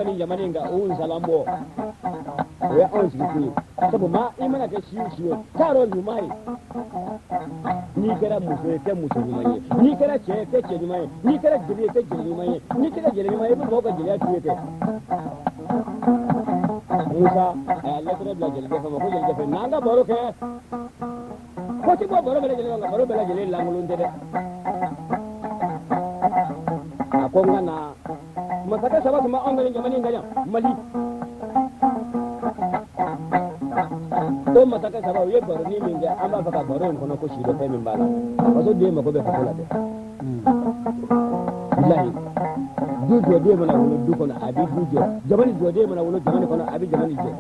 nin jamana in kan o nsalan bɔ o ye anw sigi kun ye sabu maa i mana kɛ si o si ye k'a dɔn ɲuman ye n'i kɛra muso ye kɛ muso ɲuman ye n'i kɛra cɛ ye kɛ cɛ ɲuman ye n'i kɛra jeli ye kɛ jeli ɲuman ye n'i kɛra jeli ɲuman ye i bɛ mɔgɔw ka jeliya t'u ye kɛ. Musa a y'a lɛtɛrɛ bila jelikɛ ma ko jelikɛ fɛ n'an ka baro kɛ ko ti bɔ baro bɛɛ lajɛlen nka baro bɛɛ lajɛlen lankolon tɛ dɛ. A ko n ka na masakɛ saba tun bɛ anw ka nin jamana in kan yan Mali. O masakɛ saba u ye baroni min kɛ an b'a fɛ ka baro in kɔnɔ ko si dɔ fɛn min b'a la faso den mako bɛ faso la dɛ. Bilahi du jɔden mana wolo du kɔnɔ a bɛ du jɔ jamana jɔden mana wolo jamana kɔnɔ a bɛ jamana jɔ.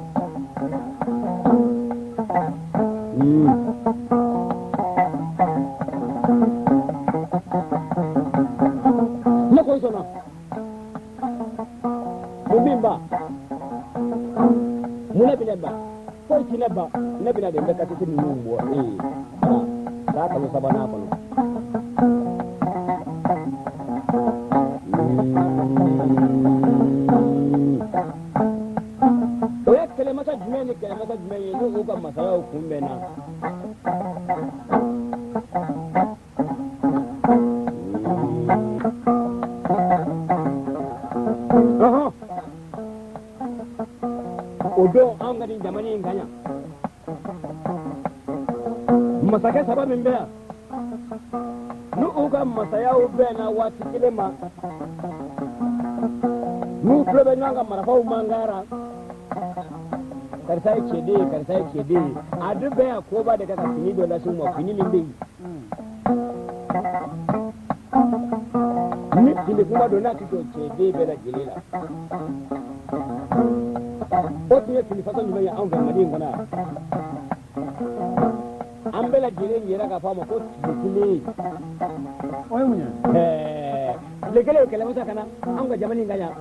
Ne ko n sɔnna mun bɛ n ba mun ne bɛ ne ba foyi ti ne ba ne bɛna de n bɛ kasɛti ninnu bɔ e ye k'a kalo sabanan kɔnɔ. O ye kɛlɛmasa jumɛn ni kɛlɛmasa jumɛn ye n'u ka masayaw kunbɛnna. O don anw ka nin jamana in kan yan masakɛ saba min bɛ yan n'u ka masayaw bɛnna waati kelen ma n'u tulo bɛ ɲɔgɔn ka marifaw mankan ra karisa ye cɛden ye karisa ye cɛden ye a dun bɛɛ y'a koba de kɛ ka fini dɔ lase u ma fini min bɛ yen ni fini kuma don n'a ti jɔ cɛden bɛɛ lajɛlen la o tun ye fini fasɔn jumɛn ye anw fɛ Mali in kɔnɔ yan an bɛɛ lajɛlen yɛrɛ k'a fɔ a ma ko tile kelen. O ye mun ye? Tile kelen kɛlɛmasa ka na anw ka jamana in kan yan.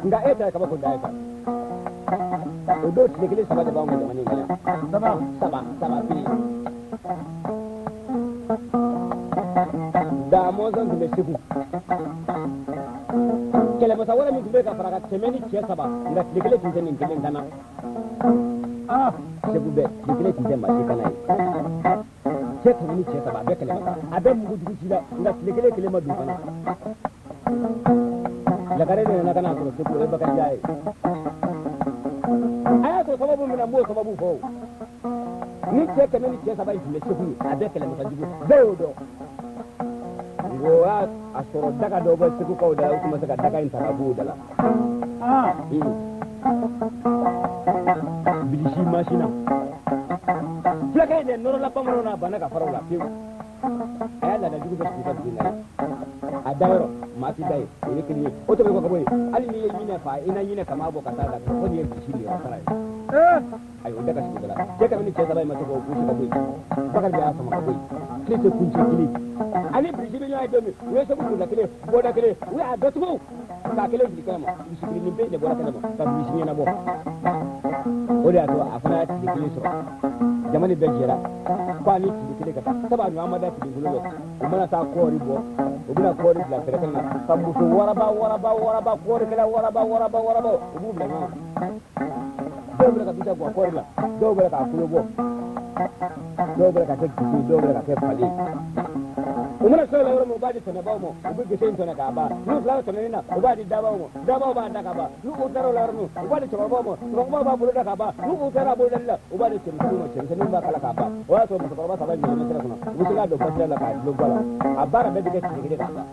Nka e ta ye kabako dan ye quoi. O don tile kelen saba de b'anw ka jamana in kan yan. Saba. Saba saba fini. Da mɔnzɔn tun bɛ Segu. Kɛlɛmasa wɛrɛ min tun bɛ ka fara kan kɛmɛ ni cɛ saba nka tile kelen tun tɛ nin kelen kan na. Segu bɛɛ tile kelen tun tɛ maa si kan na ye. Cɛ kɛmɛ ni cɛ saba a bɛɛ kɛlɛmasa a bɛɛ mugu jugu ci la nka tile kelen kelen ma don fana. Lagare de nana ka n'a sɔrɔ Segu o ye Bakarijan ye. A y'a sɔrɔ sababu min na n b'o sababu fɔ o. Ni cɛ kɛmɛ ni cɛ saba in tun bɛ Segu ye a bɛɛ kɛlɛmasa jugu bɛɛ y'o dɔn. O y'a sɔrɔ daga dɔ bɛ Segukaw da la u tun ma se ka daga in ta ka bɔ o da la. Bilisi masina. Fulakɛ in de nɔrɔla bamananw na a banna ka fara u la pewu. A y'a laada jugu bɛɛ sigi ka dugu in na ye. A dayɔrɔ maa ti da ye o ye kelen ye o tɛmɛnen kɔ ka bɔ yen hali n'i ye ɲinɛ fa i na ɲinɛ kama bɔ ka taa da fo n'i ye bilisi niyɔrɔ sara ye. Ayi o da ka sigi o da la cɛ kɛmɛ ni cɛ saba in ma se k'o gosi ka bɔ yen Bakarijan y'a sama ka bɔ yen tile tɛ kuncɛ kelen ani bilisi bɛ ɲɔgɔn ye don min u ye Segu donda kelen bɔda kelen u y'a datugu k'a kelen fili kɛnɛ ma bilisi kelen nin bɛɛ de bɔra kɛnɛ ma ka bilisi ɲɛnabɔ o de y'a to a fana y'a tile kelen sɔrɔ jama ni bɛɛ jɛra ko a ni tile kelen ka taa sabu a ɲɔgɔn ma da tile bolo la u mana taa kɔɔri bɔ u bɛna kɔɔri bila kɛrɛfɛ na ka muso waraba waraba waraba kɔɔrikɛla waraba waraba waraba u b'u bila ɲɔgɔn kan dɔw bɛ ka bisa bɔ kɔɔri la dɔw bɛ k'a kolo bɔ dɔw bɛ ka kɛ gese dɔw bɛ ka kɛ falen u mana sɔrɔ la yɔrɔ min u b'a di tɔnɛbaw ma u bɛ gese in tɔnɛ k'a ban n'u tilala tɔnɛni na u b'a di dabaw ma dabaw b'a da ka ban n'u taara o la yɔrɔ min u b'a di cɛkɔrɔbaw ma cɛkɔrɔbaw b'a bolo da k'a ban n'u taara a bolodali la u b'a di cɛmisɛnninw ma cɛmisɛnninw b'a kala k'a ban o y'a sɔrɔ musokɔrɔba saba ɲɛnama sira kɔnɔ u bɛ se k'a don basira la k'a dulon ba la a baara bɛɛ bɛ kɛ tile kelen k'a ban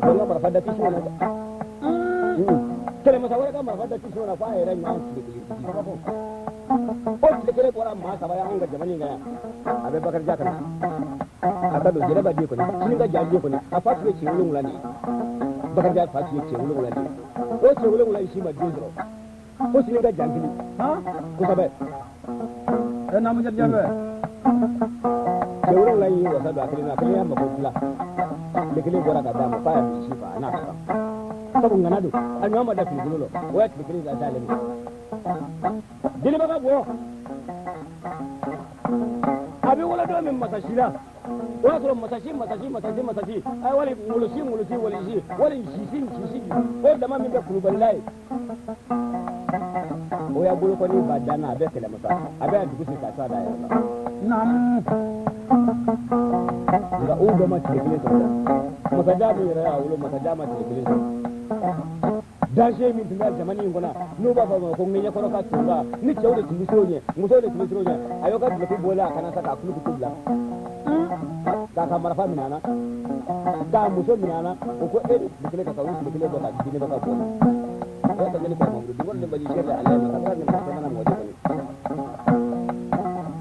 donc ka marifa da tɛ na dɛ kɛlɛmasa wɛrɛ ka marifa da tɛ na f'a yɛrɛ ɲɔgɔn tile kelen o tile kelen bɔra maa saba ye anw ka jamana in kan yan a bɛ Bakarijan ka na a ka don Jɛnɛba den kɔni sini ka jan den kɔni a fa tun ye cɛ wolonwula de ye Bakarijan fa tun ye cɛ wolonwula de ye o cɛ wolonwula in si ma den sɔrɔ fo sini ka jan kelen kosɛbɛ. Cɛ wolonwula in y'i wasa don a kelen na a kelen y'a mako dilan tile kelen bɔra ka d'a ma f'a y'a bilisi fa a n'a ka kan sabu ŋana don a ɲɔgɔn ma da finikolo la o y'a tile kelen da d'ale ma. Jeliba ka bɔ a bɛ wolo don min masa si la O y'a sɔrɔ masasi masasi masasi masasi wali ŋolosi ŋolosi walisi wali sisi sisi o dama min bɛ kulubalila ye o y'a bolokɔni ba danna a bɛ kɛlɛmasa a bɛ dugu sigi k'a to a da yɛrɛ la. Nka o bɛɛ ma tile kelen sɔrɔ dɛ. Masajan min yɛrɛ y'a wolo masajan ma tile kelen sɔrɔ. Danger min tun bɛ jamana in kɔnɔ n'u b'a fɔ a ma ko ŋɛɲɛkɔrɔ ka tonba ni cɛw de tun bɛ siran o ɲɛ musow de tun bɛ siran o ɲɛ a y'o ka duloki bɔlen a kana sa k'a kulukutu bila k'a ka marifa minɛ a na k'a muso minɛ a na o ko e ni tile kelen ka kan o tile kelen bɔ ka di ne ka bɔ o y'a sɔrɔ ne ni Mamadu dugukolo ni baji sɛri ale ma ka taa ni masa mana mɔgɔ kɔni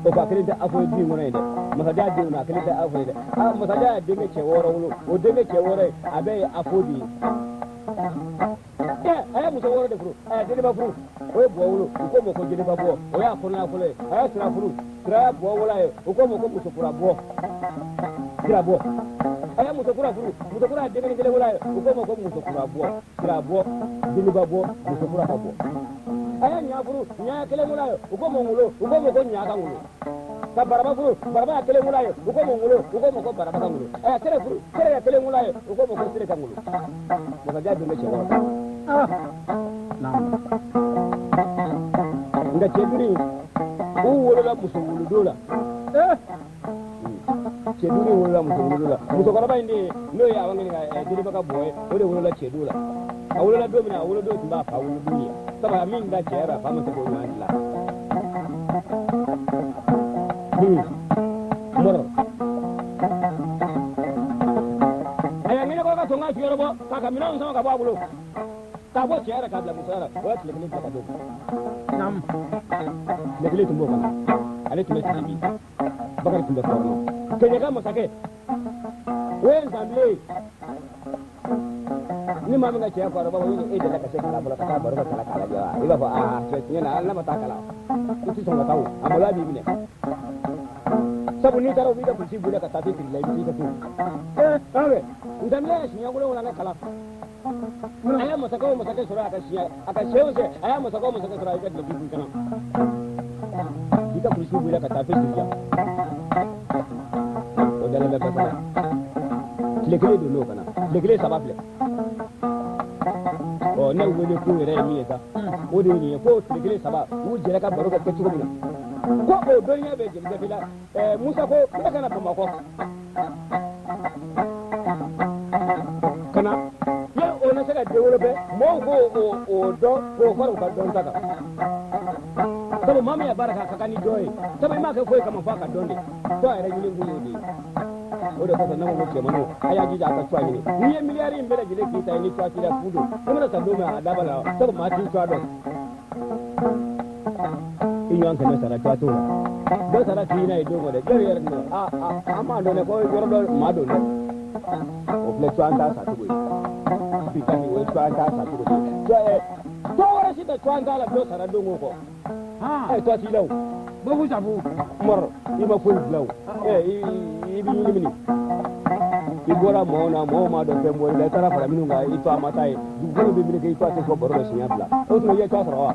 o ko a kelen tɛ afɔ ye du in kɔnɔ yen dɛ masajan denw na a kelen tɛ afɔ ye dɛ aa masajan ye denkɛ cɛ wɔɔrɔ wolo o denkɛ cɛ wɔɔrɔ ye a bɛɛ ye afɔ de ye. A ye muso wɔɔrɔ de furu a ye jeliba furu o ye buwa wolo u k'o ma ko jeliba buwa o y'a kɔnɔya fɔlɔ ye a ye sira furu sira ye buwa wolo a ye u k'o ma ko musokura buwa sira buwa a ye musokura furu musokura ye denkɛnin kelen wolo a ye u k'o ma ko musokura buwa sira buwa jeliba buwa musokura ka buwa a ye ɲa furu ɲa ye kelen wolo a ye u k'o ma ŋolo u k'o ma ko ɲa ka ŋolo ka baraba furu baraba ye kelen wolo a ye u k'o ma ŋolo u k'o ma ko baraba ka ŋolo a ye sere furu sere ye kelen wolo a ye u k'o ma ko sere ka ŋolo masajan denkɛ cɛ wɔɔrɔ. Nka cɛ duuru in u wolola muso wolodo la cɛ duuru in wolola muso wolodo la musokɔrɔba in de ye n'o ye awa ŋini jeliba ka bɔ ye o de wolola cɛ duuru la a wolola don min na a wolodon tun b'a fa wolodon ye sabu a min da cɛ yɛrɛ a fa ma se k'o ɲɔgɔn dilan. Mɔrɔ a y'a ŋɛɲɛkɔrɔ ka tɔn ka siyɔrɔ bɔ k'a ka minɛnw sama ka bɔ a bolo k'a bɔ cɛ yɛrɛ k'a bila muso yɛrɛ o ye tile kelen bila ka don. Tile kelen tun b'o kɔnɔ ale tun bɛ Sidibi Bakari tun bɛ Kɔrɔnɔ Kɛɲɛka masakɛ o ye Nsanbilen ye ni maa min ka cɛ fara b'a fɔ e delila ka se kala fɔlɔ ka taa baro ka kala k'a lajɛ wa i b'a fɔ aa cɛ tiɲɛ na hali n'a ma taa kala i tɛ sɔn ka taa o a maloya b'i minɛ sabu n'i taara u b'i ka kulisi bɔ i la ka taafe siri i la i bɛ t'i ka so. Nsanbilen ye siɲɛ wolonwula kɛ kala a ye masakɛ o masakɛ sɔrɔ a ka siɲɛ a ka sɛ o sɛ a ye masakɛ o masakɛ sɔrɔ a y'i ka duloki bɔ i kana k'i ka kulisi bɔ i la ka taafe siri i la o dalen bɛ basa la tile kelen don n'o kana tile kelen saba filɛ ɔ ne wele ko yɛrɛ ye min ye sa o de ye nin ye ko tile kelen saba u jɛra ka baro kɛ cogo min na ko o dɔnniya bɛ jeli gafe la Musa ko ne ka na Bamakɔ ka na ye o na se ka développer mɔgɔw k'o o dɔn k'o fara u ka dɔn ta kan sabu maa min ye baara kɛ a ka kan ni dɔn ye sabu i m'a kɛ foyi kama f'a ka dɔn de fo a yɛrɛ ɲini kun y'o de ye o de kosɔn ne ko cɛmanninw a y'a jija a ka cuwa ɲini n'i ye miliyari in bɛɛ lajɛlen k'i ta ye ni cuwa t'i la fu don i mana sa don min a laban la sabu maa t'i cuwa dɔn i ɲɔgɔn kɛmɛ sara cuwa t'o la dɔ sara k'i n'a ye don kɔ dɛ jɔn yɛrɛ tun bɛ an b'a dɔn dɛ ko yɔrɔ dɔ maa don dɛ o filɛ cuwa t'a sa cogo ye bi ta o ye cuwa t'a sa cogo ye tɔ wɛrɛ si tɛ cuwa t'a la dɔ sara don o kɔ ɛ cuwa t'i la o Bofu safu mɔrɔ i ma foyi dilan o ɛ i bɛ ɲini minɛ i bɔra mɔgɔw na mɔgɔw m'a dɔn fɛn bɔr'i la i taara fara minnu kan i to a ma taa ye dugukolo bɛ meleke i to a tɛ fɔ baro la siɲɛ fila o tuma i ye cuwa sɔrɔ wa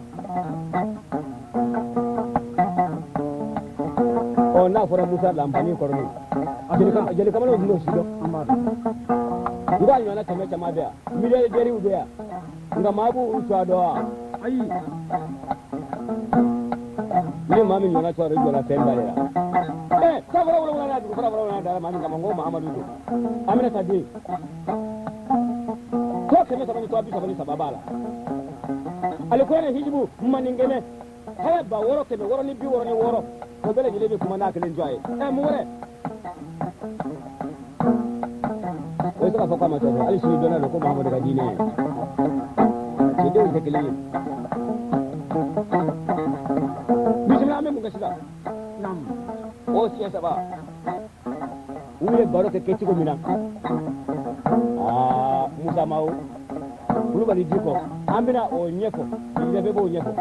ɔ n'a fɔra Musa lanpani kɔrɔni jeli kamalen tun t'o si dɔn n k'a ɲɔgɔnna kɛmɛ caman bɛ yan miliyardɛriw bɛ yan nka maa b'u cuwa dɔn wa ayi ni maa min ɲɔgɔnna cuwa dɔn i jɔra fɛn ba de la ɛ sanfara wolonwula n'a dugu fara wolonwula dara maa min kama n ko Mahamadu don Aminata den ko kɛmɛ saba ni tɔ bi saba ni saba b'a la alikuranɛ hijibu maninkɛnɛ haya ba wɔɔrɔ kɛmɛ wɔɔrɔ ni bi wɔɔrɔ ni wɔɔrɔ o bɛɛ lajɛlen bɛ kuma n'a kelen jɔ ye ɛ mun wɛrɛ o bɛ se k'a fɔ k'a ma sɔn hali sini dɔnna don ko Mahamadu ka diinɛ ye cɛdenw tɛ kelen ye bisimila an bɛ mun kɛ sisan o siɲɛ saba u ye baro kɛ kɛcogo min na aa Musa Mawo Kulubali Dikɔ an bɛna o ɲɛfɔ bɛɛ b'o ɲɛfɔ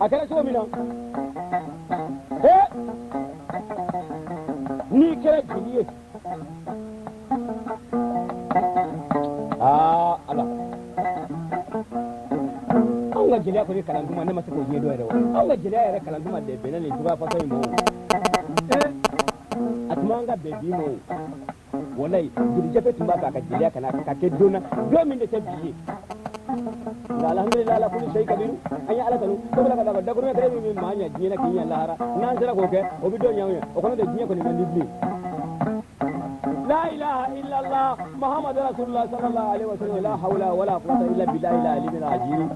a kɛra cogo min na ee n'i kɛra jeli ye aa ala anw ka jeliya kɔni kalan tuma ne ma se k'o ɲɛdɔn yɛrɛ wa anw ka jeliya yɛrɛ kalan tuma de bɛnna nin cogoya fasɔn in ma o a tuma an ka bɛn bi ma o walayi jeli jafe tun b'a fɛ a ka jeliya ka na ka kɛ don na don min de tɛ bi ye nka alhamdulilayi ala kulli shay kabiru an ye ala tanu sabula ka d'a kan dakuruɲɛ kelen min bɛ maa ɲɛ diɲɛ na k'i ɲɛ lahara n'an sera k'o kɛ o bɛ dɔ ɲɛ anw ye o kɔnɔ tɛ diɲɛ kɔni man di bilen. La ilaha illallah Muhammad Rasulullah sallallahu alaihi wasallam la hawla wala quwwata illa billahi al-aliyyil azim.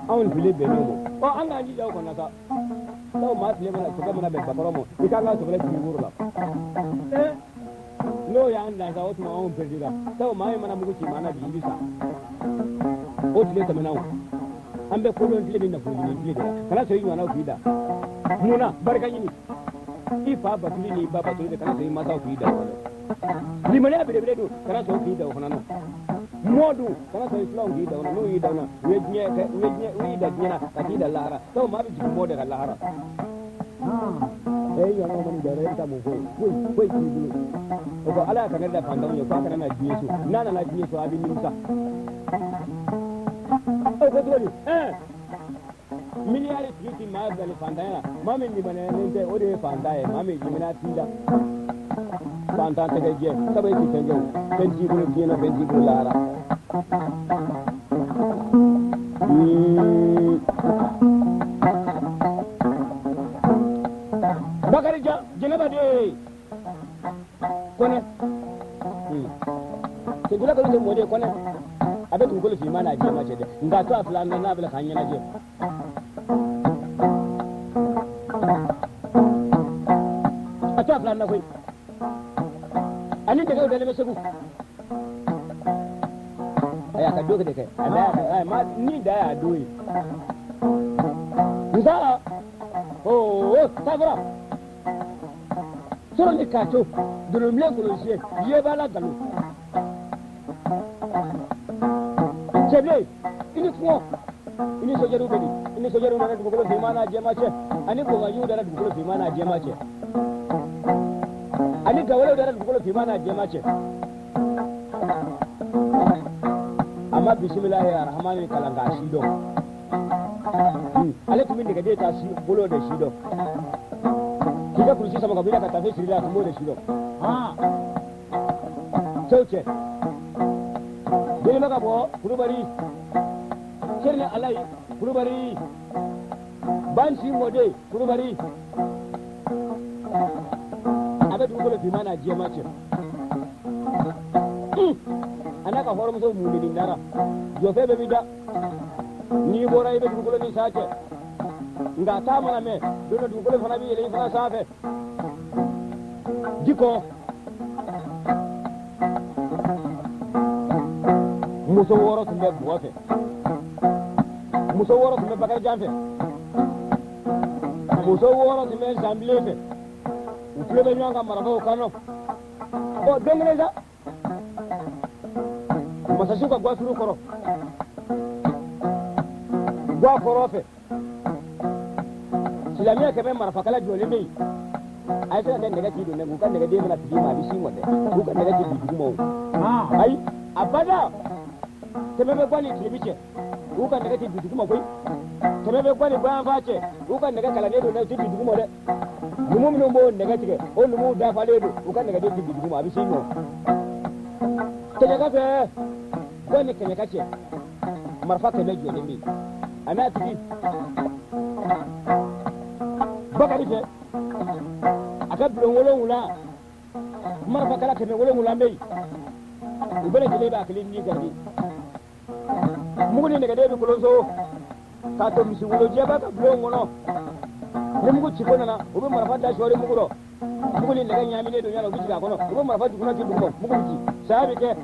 Anw fili bɛnn'o ma ɔ an k'an jija o kɔnɔ sa sabu maa tile mana sokɛ mana bɛn bakɔrɔ ma i kan ka sokɛ jigin woro la n'o y'an dan sa o tuma anw perdira sabu maa min mana mugu ci maa na bi i bɛ sa o tile tɛmɛna o an bɛ kodɔn tile ni nafolo ɲini tile de la kana sɔn i ɲɔgɔnnaw k'i da mun na barika ɲini i fa batuli n'i ba batuli de kana sɔn i mansaw k'i da o kɔnɔ limaniya belebele don kana sɔn k'i da o fana na mɔ dun kana sɔn i filanw k'i da o na n'u y'i da o na u ye diɲɛ kɛ u ye diɲɛ u y'i da diɲɛ na ka t'i da lahara sabu maa bɛ jigin mɔ de ka lahara. E ɲɔgɔnnaw mana da yɔrɔ e bɛ taa mun fɔ foyi foyi t'i bolo o ko ala y'a kangari da fantanw ye k'a kana na diɲɛ so n'a nana diɲɛ so a bɛ nimisa. O ko cogo di miliyari tigi ti maa bila fantanya la maa min limaniyalen tɛ o de ye fantan ye maa min limaniya t'i la fantan tɛgɛ jɛ sabu e ti fɛn kɛ o fɛn t'i bolo diɲɛ na fɛn t'i bolo lahara. Bakarijan Jɛnɛba de Kɔnɛ Sentula kɔni tɛ mɔden Kɔnɛ a bɛ dugukolo finman n'a jɛman cɛ dɛ nka to a fila n'a bɛ k'an ɲɛnajɛ. A to a fila na koyi ani dɛgɛw dalen bɛ Segu ayi a ka don de kɛ a da y'a ma ni da y'a don ye nsa oo safara sɔrɔ ni k'a to dolonbilen kolonsiyɛ ye b'a la nkalon cɛbilen i ni kɔngɔ i ni sojɛriw bɛ di i ni sojɛriw nana dugukolo finman n'a jɛman cɛ ani bongajiw nana dugukolo finman n'a jɛman cɛ ani gawalew nana dugukolo finman n'a jɛman cɛ a ma bisimilahi arahamani kalan k'a si dɔn ale tun bɛ nɛgɛden ta si bolo de si dɔn k'i ka kulusi sama ka bɔ i la ka tafe siri la a tun b'o de si dɔn cɛw cɛ jeliba ka bɔ Kulubali Sɛrinɛ Alayi Kulubali Bansi Mɔden Kulubali a bɛ dugukolo finman n'a jɛman cɛ a n'a ka hɔrɔnmuso mumini nara jɔfɛ bɛɛ b'i da n'i bɔra i bɛ dugukolo ni san cɛ nka taa mana mɛn don dɔ dugukolo fana bɛ yɛlɛ i fana sanfɛ jikɔ muso wɔɔrɔ tun bɛ Bugɔ fɛ muso wɔɔrɔ tun bɛ Bakarijan fɛ muso wɔɔrɔ tun bɛ Zanbilen fɛ u tulo bɛ ɲɔgɔn kan marifaw kan nɔ ɔ don kelen sa masasiw ka guwasuru kɔrɔ guwa kɔrɔ fɛ silamɛya kɛmɛ marifakala jɔlen bɛ yen a ye se ka kɛ nɛgɛ t'i don dɛ k'u ka nɛgɛden mana fili ma a bɛ si mɔ dɛ k'u ka nɛgɛ ti bin duguma o ayi a bada kɛmɛ bɛ guwa ni tilebi cɛ k'u ka nɛgɛ ti bin duguma koyi kɛmɛ bɛ guwa ni bayanfa cɛ k'u ka nɛgɛ kalannen don dɛ u ti bin duguma dɛ numu minnu b'o nɛgɛ tigɛ o numuw dafalen don u ka nɛgɛden ti bin duguma a bɛ si mɔ kɛɲɛka fɛ guwa ni kɛɲɛka cɛ marifa kɛmɛ jɔlen bɛ yen a n'a tigi Bakari fɛ a ka bulon 7 marifakala 700 bɛ yen u bɛɛ lajɛlen b'a kelen ni garidi mugu ni nɛgɛden bɛ kolonso k'a to misi wolojɛba ka bulon kɔnɔ ni mugu ciko nana u bɛ marifa da sɔɔri mugu rɔ mugu ni nɛgɛ ɲaaminen don ɲɔgɔn na u bɛ jigin a kɔnɔ u bɛ marifa juguman ci dugu mugu bɛ ci saya bɛ kɛ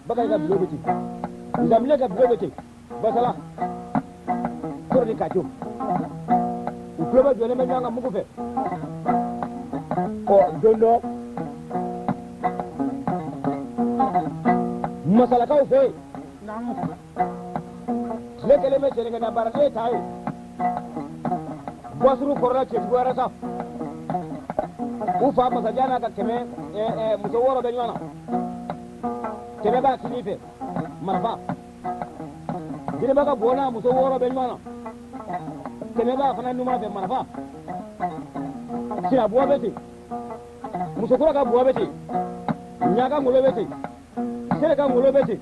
Bakari ka bulon bɛ ci Zanbilen ka bulon bɛ ci Basala kɔrɔ ni kaco u tulo bɛ jɔlen bɛ ɲɔgɔn kan mugu fɛ ɔ don dɔ masalakaw fɛ yen tile kelen bɛ sɛnɛkɛna baaraden ta ye Guwasuru kɔrɔla cɛjuguyara sa u fa masajan n'a ka kɛmɛ muso wɔɔrɔ bɛ ɲɔgɔn na kɛmɛ b'a kinin fɛ marifa jeliba ka bɔ n'a muso wɔɔrɔ bɛ ɲɔgɔn na kɛmɛ b'a fana numan fɛ marifa sirabɔ bɛ ten Musokura ka buwa bɛ ten, ɲaga ŋolo bɛ ten, sere ka ŋolo bɛ ten,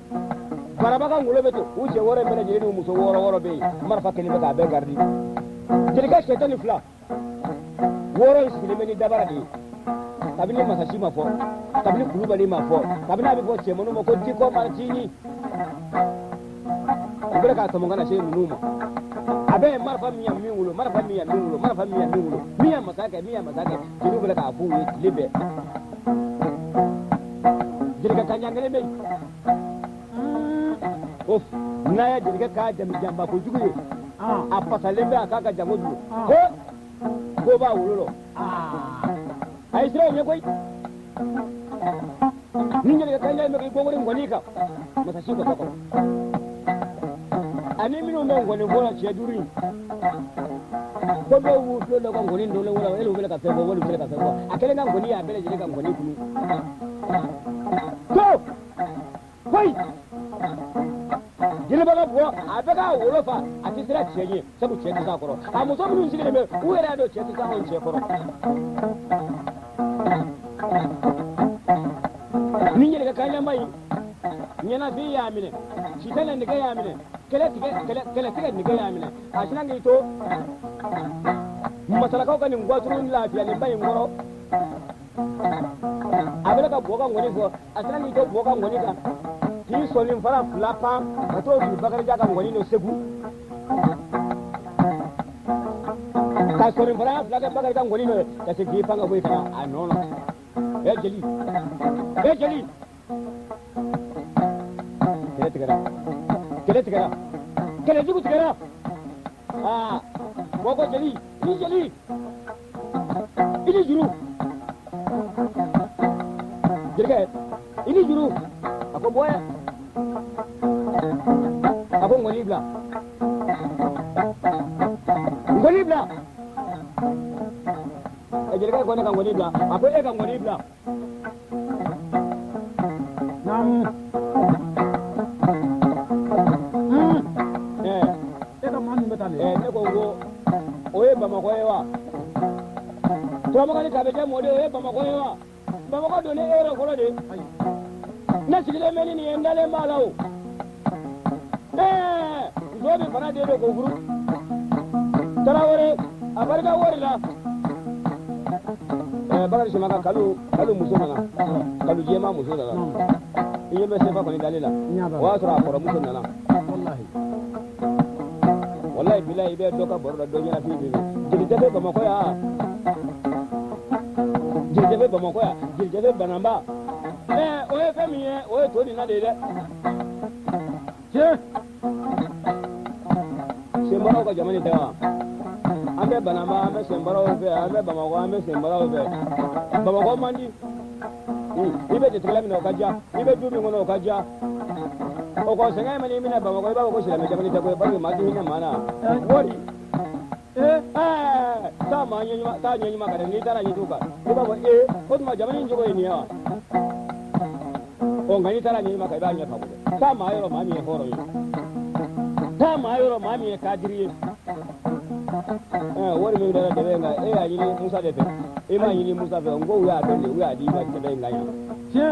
baraba ka ŋolo bɛ ten. U cɛ wɔɔrɔ in bɛɛ lajɛlen n'u muso wɔɔrɔ wɔɔrɔ bɛ yen. Marifa kelen bɛ k'a bɛɛ garidi. Jelikɛ cɛ 12, wɔɔrɔ in sigilen bɛ ni dabara de ye. Kabini masasi ma fɔ, kabini kulubali ma fɔ, kabini a bɛ fɔ cɛmanninw ma ko dikɔ maritini, u bɛ k'a tɔmɔ ka na se ninnu ma. A bɛ marifa min ya min wolo, marifa min ya min wolo, marifa min ya min wolo, min ya masa kɛ, min ya masa kɛ, jeliw bɛ k'a f'u ye tile bɛɛ. Jelikɛ kanjan kelen bɛ yen. O n'a ye jelikɛ k'a jamijanba kojugu ye, a fasalen bɛ a k'a ka jango dun. Ko ko b'a wolo lɔ. A ye siran o ɲɛ koyi. Ni jelikɛ kanjan bɛ k'i gɔngɔri nkɔni kan, masasi ka bɔ kɔnɔ. Ani minnu bɛ nkɔni fɔ la cɛ duuru in, ko dɔw b'u tulo dɔ ka nkɔni dɔlen wala, elu bɛ ka fɛn fɔ, wali bɛ ka fɛn fɔ. A kelen ka nkɔni y'a bɛɛ lajɛlen ka nkɔni kunu. To koyi, jeliba ka bɔ a bɛ k'a wolo fa, a tɛ siran cɛ ɲɛ, sabu cɛ tɛ s'a kɔrɔ. A muso minnu sigilen bɛ, u yɛrɛ y'a dɔn cɛ tɛ s'anw cɛ kɔrɔ. Ni jelikɛ kanjanba in ɲɛnafin y'a minɛ, sitanɛ nɛgɛ y'a minɛ, kɛlɛtigɛ nɛgɛ y'a minɛ, a sinna k'i to masalakaw ka nin gwaturu lafiyalenba in kɔrɔ. A bɛ ka bɔ ka ŋɔni fɔ, a sinna k'i to bɔ ka ŋɔni kan, k'i sɔnni fara fila pan ka t'o fili Bakarijan ka ŋɔni nɔ Segu. Ka sɔnni fara fila kɛ Bakarijan ŋɔni nɔ ye, ka se k'i pan ka bɔ yen ka na a nɔ na. Ɛ jeli, ɛ jeli, kɛlɛ tigɛra, kɛlɛ tigɛra, kɛlɛ jugu tigɛra. Aa, bɔ ko jeli, i jeli, i ni juru. Jelikɛ, i ni juru. A ko bɔ a ko ŋɔni bila, ŋɔni bila. Ɛ jelikɛ ko ne ka ŋɔni bila, a ko e ka ŋɔni bila. Naamu. E ka maa min bɛ taa nin. Ne ko ko o ye Bamakɔ ye wa? Turamakan ni Kabɛjɛ mɔden, o ye Bamakɔ ye wa? Bamakɔ don ne e yɛrɛ kɔrɔ de. Ne sigilen bɛ ni nin ye, n dalen b'a la o. Muso bɛ fana den don k'o furu. Tarawele, a barika wari la. Bakari Simaka kalu kalu muso nana, kalu jɛma muso nana. I ɲɛ bɛ sefa kɔni dalen la. O y'a sɔrɔ a kɔrɔmuso nana. Walayi bilayi, i bɛ dɔ ka baro la, dɔ ɲɛnafin bɛ yen. Jeli tɛ Bamakɔ yan, jeli tɛ Bamakɔ yan, jeli tɛ Bananba. O ye fɛn min ye, o ye to nin na de ye dɛ. Tiɲɛ. Senbaraw ka jamana tɛ wa? An bɛ Bananba, an bɛ Senbaraw fɛ, an bɛ Bamakɔ, an bɛ Senbaraw fɛ. Bamakɔ man di. I bɛ jatigila minɛ o ka diya, i bɛ du min kɔnɔ o ka diya. O kɔ sɛgɛn mana i minɛ Bamakɔ, i b'a fɔ ko silamɛ jamana tɛ koyi, parce que maa tɛ hinɛ maa na. Wari. Taa maa ɲɛ ɲuman, taa ɲɛ ɲuman kan dɛ, n'i taara ɲɛ kan, i b'a fɔ ee, o tuma jamana in cogo ye nin ye wa? Ɔ nka n'i taara ɲɛ ɲuman kan, i b'a ɲɛ faamu dɛ. Taa maa yɔrɔ maa min ye hɔrɔn ye. Taa maa yɔrɔ maa min ye kadiri ye. Wari min dara dɛbɛ in kan, e y'a ɲini Musa de fɛ. E m'a ɲini Musa fɛ, n ko u y'a dɔn de, u y'a di i ma dɛbɛ in kan yan. Tiɲɛ.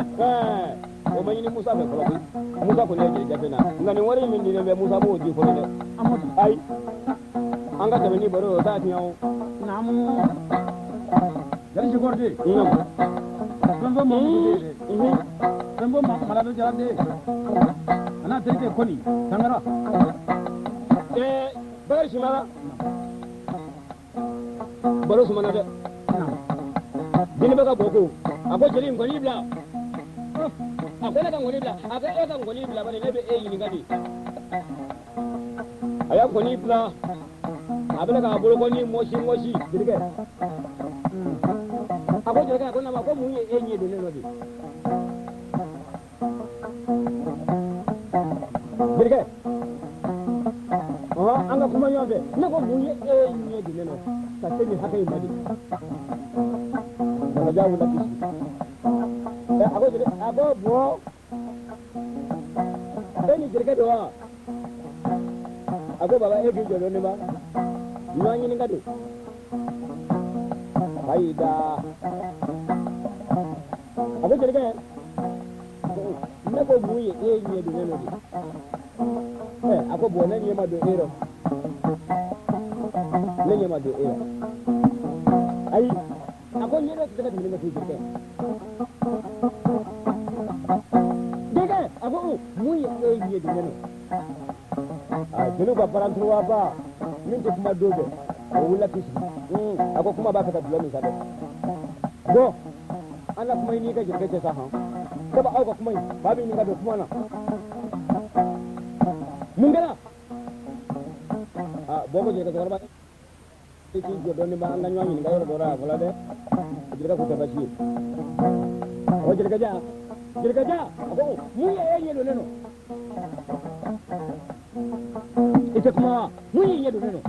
O ma ɲini Musa fɛ fɔlɔ koyi. Musa kɔni ye jeli jafe na. Nka nin wari min dilen bɛ Musa b'o di fɔlɔ dɛ. Ayi. An ka tɛmɛ ni baro ye, o t'a tiɲɛ o. Naamu. Jeli Sikɔrɔ den. Fɛn fɔ Mamudu den dɛ. Fɛn fɔ Malado Jara den. A n'a terikɛ Kɔni Sankara. Bakari Simara. Baro sumana dɛ. Jeli bɛ ka bɔ ko. A ko jeli nkɔni bila. A ko ne ka nkɔni bila. A ko e ka nkɔni bila bari ne bɛ e ɲininka de. A y'a nkɔni bila. A bɛ k'a bolokɔni mɔsi mɔsi jelikɛ. A ko jelikɛ, a ko nama, ko mun ye e ɲɛ don ne nɔ de? Jelikɛ. An ka kuma ɲɔgɔn fɛ. Ne ko mun ye e ɲɛ don ne nɔ ka se nin hakɛ in ma de? Masajan wulila k'i sigi. A ko jeli, a ko bɔ, e ni jelikɛ don wa? A ko baba, e k'i jɔ dɔɔnin ba. Ɲɔgɔn ɲininka de. Ayi da. A ko jelikɛ, ne ko mun ye e ɲɛ don ne nɔ de? A ko bɔn, ne ɲɛ ma don e rɔ, ne ɲɛ ma don e rɔ. Ayi, a ko ɲɛ dɔ tɛ se ka tɛmɛ ne kan koyi, jelikɛ. Jelikɛ, a ko mun ye e ɲɛ don ne nɔ? Jeliw ka baranturuwaba min tɛ kuma don bɛɛ, o wulila k'i sigi. A ko kuma b'a fɛ ka dulɔ min sa dɛ. Bɔn, an ka kuma in n'i ka jelikɛ cɛ sa han. Sabu aw ka kuma in, fa bɛ ɲini ka don kuma na. Mun kɛra? Bɔn, ko jelikɛ cɛkɔrɔba, i k'i jɔ dɔɔnin ba, an ka ɲɔgɔn ɲininka yɔrɔ dɔ la a fɔla dɛ. Jelikɛ ko tɛ baasi ye. A ko jelikɛ ja, jelikɛ ja, a ko mun ye e ɲɛ don ne nɔ? I tɛ kuma wa? Mun y'i ɲɛ don ne nɔ?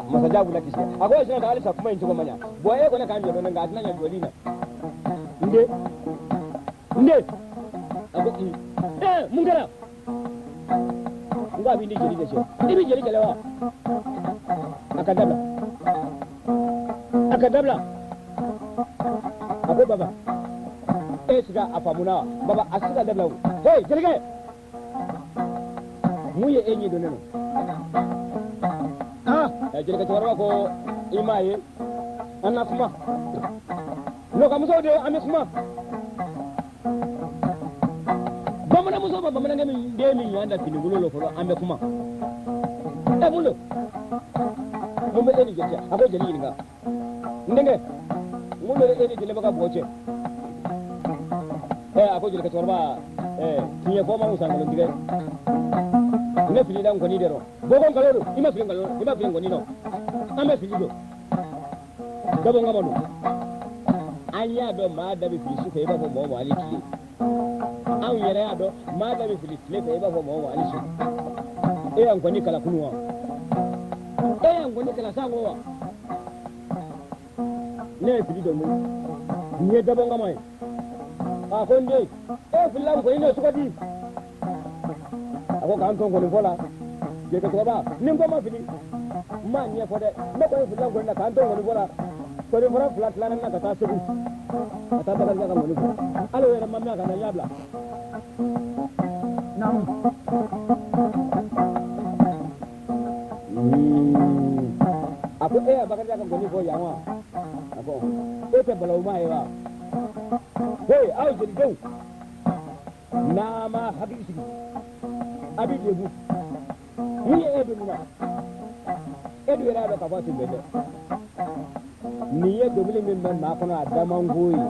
Masajan wulila k'i sigi. A ko e sinna ka halisa kuma in cogo ma ɲa. Bɔn, e kɔni k'an jɔ dɔɔnin, nka a tɛna ɲɛ jɔli in na. N den, n den, a ko mun kɛra? N ko a b'i ni jeli de cɛ. I bɛ jeli kɛlɛ wa? A ka dabila, a ka dabila. A ko baba, e sigi a faamuna wa? Baba, a se ka dabila o. Hey jelikɛ, mun ye e ɲɛ don ne nɔ? Jelikɛ cɛkɔrɔba ko i m'a ye, an na kuma nɔgɔmusow de, an bɛ kuma bamananmuso ma, bamanankɛ min den min ɲɔgɔn da finikolon la fɔlɔ, an bɛ kuma. Ɛ, mun don? Mun bɛ e ni jeli cɛ? A ko jeli ɲininka. N denkɛ, mun bɛ e ni jeli ka bɔ cɛ? A ko jelikɛ cɛkɔrɔba, tiɲɛ fɔ ma wusa nkalon tigɛ. Ne filila nkɔni de rɔ. Bɔ ko nkalon don. I ma fili nkalon, i ma fili nkɔni nɔ. An bɛ fili don dabɔ kama don. An y'a dɔn maa da bɛ fili su fɛ i b'a fɔ mɔgɔ ma hali tile. Anw yɛrɛ y'a dɔn maa da bɛ fili tile fɛ i b'a fɔ mɔgɔ ma hali su. E y'a nkɔni kala kunu wa? E y'a nkɔni kala sanko wa? Ne ye fili dɔn koyi. Nin ye dabɔ kama ye. A ko n den, e filila nkɔni na cogo di? A ko k'an to nkɔni fɔ la. Jelikɛ cɛkɔrɔba, ni n ko ma fili, n m'a ɲɛfɔ dɛ. Ne kɔni filila nkɔni na k'an to nkɔni fɔ la. Nkɔni fɔla fila tilara n na ka taa Segu, ka taa Bakarijan ka nkɔni fɔ. Hali o yɛrɛ ma mɛn a ka na, n y'a bila. Naamu. A ko e ye Bakarijan ka nkɔni fɔ yan wa? A ko e tɛ balawuma ye wa? Hey, aw jelidenw, n'a ma hakili sigi, a bɛ degun. Mun ye e don nin na? E dun yɛrɛ y'a dɔn k'a fɔ a tun bɛ dɛ. Nin ye dɔnkili min bɛ maa kɔnɔ, a da man go ye.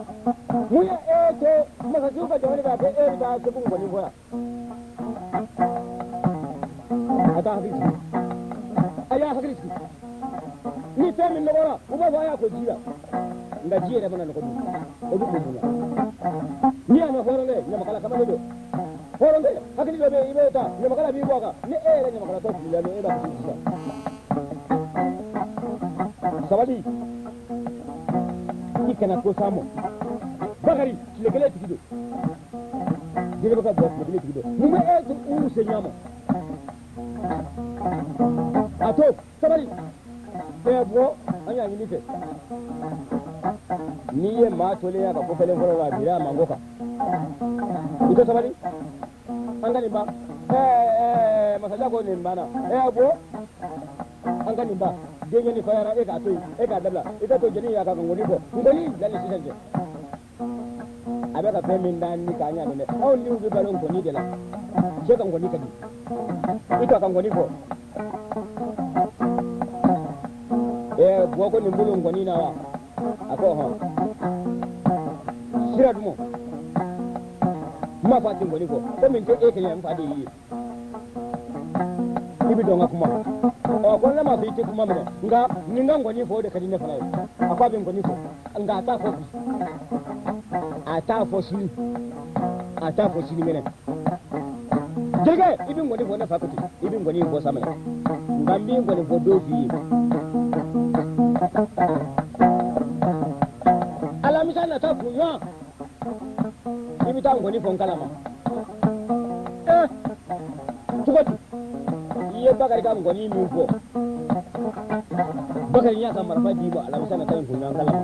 Mun ye e to masasiw ka jamana kan k'e bɛ taa Segu nkɔni fɔ yan? A t'a hakili sigi, a y'a hakili sigi. Ni fɛn min nɔgɔra, u b'a fɔ a y'a ko ji la. Nka ji yɛrɛ mana nɔgɔ dun, o bɛ ko mun na? N'i y'a mɛn hɔrɔnkɛ, ɲamakala kamalen don. Hɔrɔnkɛ hakili dɔ bɛ yen, i b'o ta, ɲamakala b'i bɔ a kan. Ni e yɛrɛ ɲamakalatɔ filila don, e b'a fɔ sisan sabali, i kana ko s'a ma. Bakari, tile kelen tigi don. Jeli bɛ ka bɔ, tile kelen tigi don. Mun bɛ e u se ɲɔgɔn ma? A to sabali, ɛ bɔ, an y'a ɲini fɛ. N'i ye maa tolen y'a ka ko kɛlen fɔlɔ la, a bira a manko kan. I tɛ sabali, an ka nin ban. Ɛɛ, masajan ko nin banna. Ɛ bɔ, an ka nin ban. Denkɛ ni fayara, e k'a to yen, e k'a dabila. I ka to jeli y'a ka nkɔni fɔ. Nkɔni bila ni sisan cɛ, a bɛ ka fɛn min d'an ni k'an y'a dɔn dɛ. Anw niw bɛ balo nkɔni de la. Cɛ ka nkɔni ka di, i to a ka nkɔni fɔ. Ɛɛ, bɔ ko nin bolo nkɔni na wa? A ko hɔn, sira duman n m'a fɔ a ti nkɔni fɔ. Komi n tɛ e kɛɲɛ, n fa de y'i ye, i bɛ dɔn n ka kuma. Ɔ, ko ne m'a fɔ i tɛ kuma minɛ, nka nin ka nkɔni fɔ, o de ka di ne fana ye. A ko a bɛ nkɔni fɔ, nka a t'a fɔ bi, a t'a fɔ sini, a t'a fɔ sinikɛnɛ. Jelikɛ, i bɛ nkɔni fɔ, ne fa ko ten, i bɛ nkɔni fɔ sa minɛ, nka n bɛ nkɔni fɔ don f'i ye. Alamisa nata kunɲɔgɔn, i bɛ taa nkɔni fɔ n kalama. Cogo di? I ye Bakari ka nkɔni min fɔ, Bakari y'a ka marifa d'i ma alamisa nata in kun ɲɔgɔn kalama.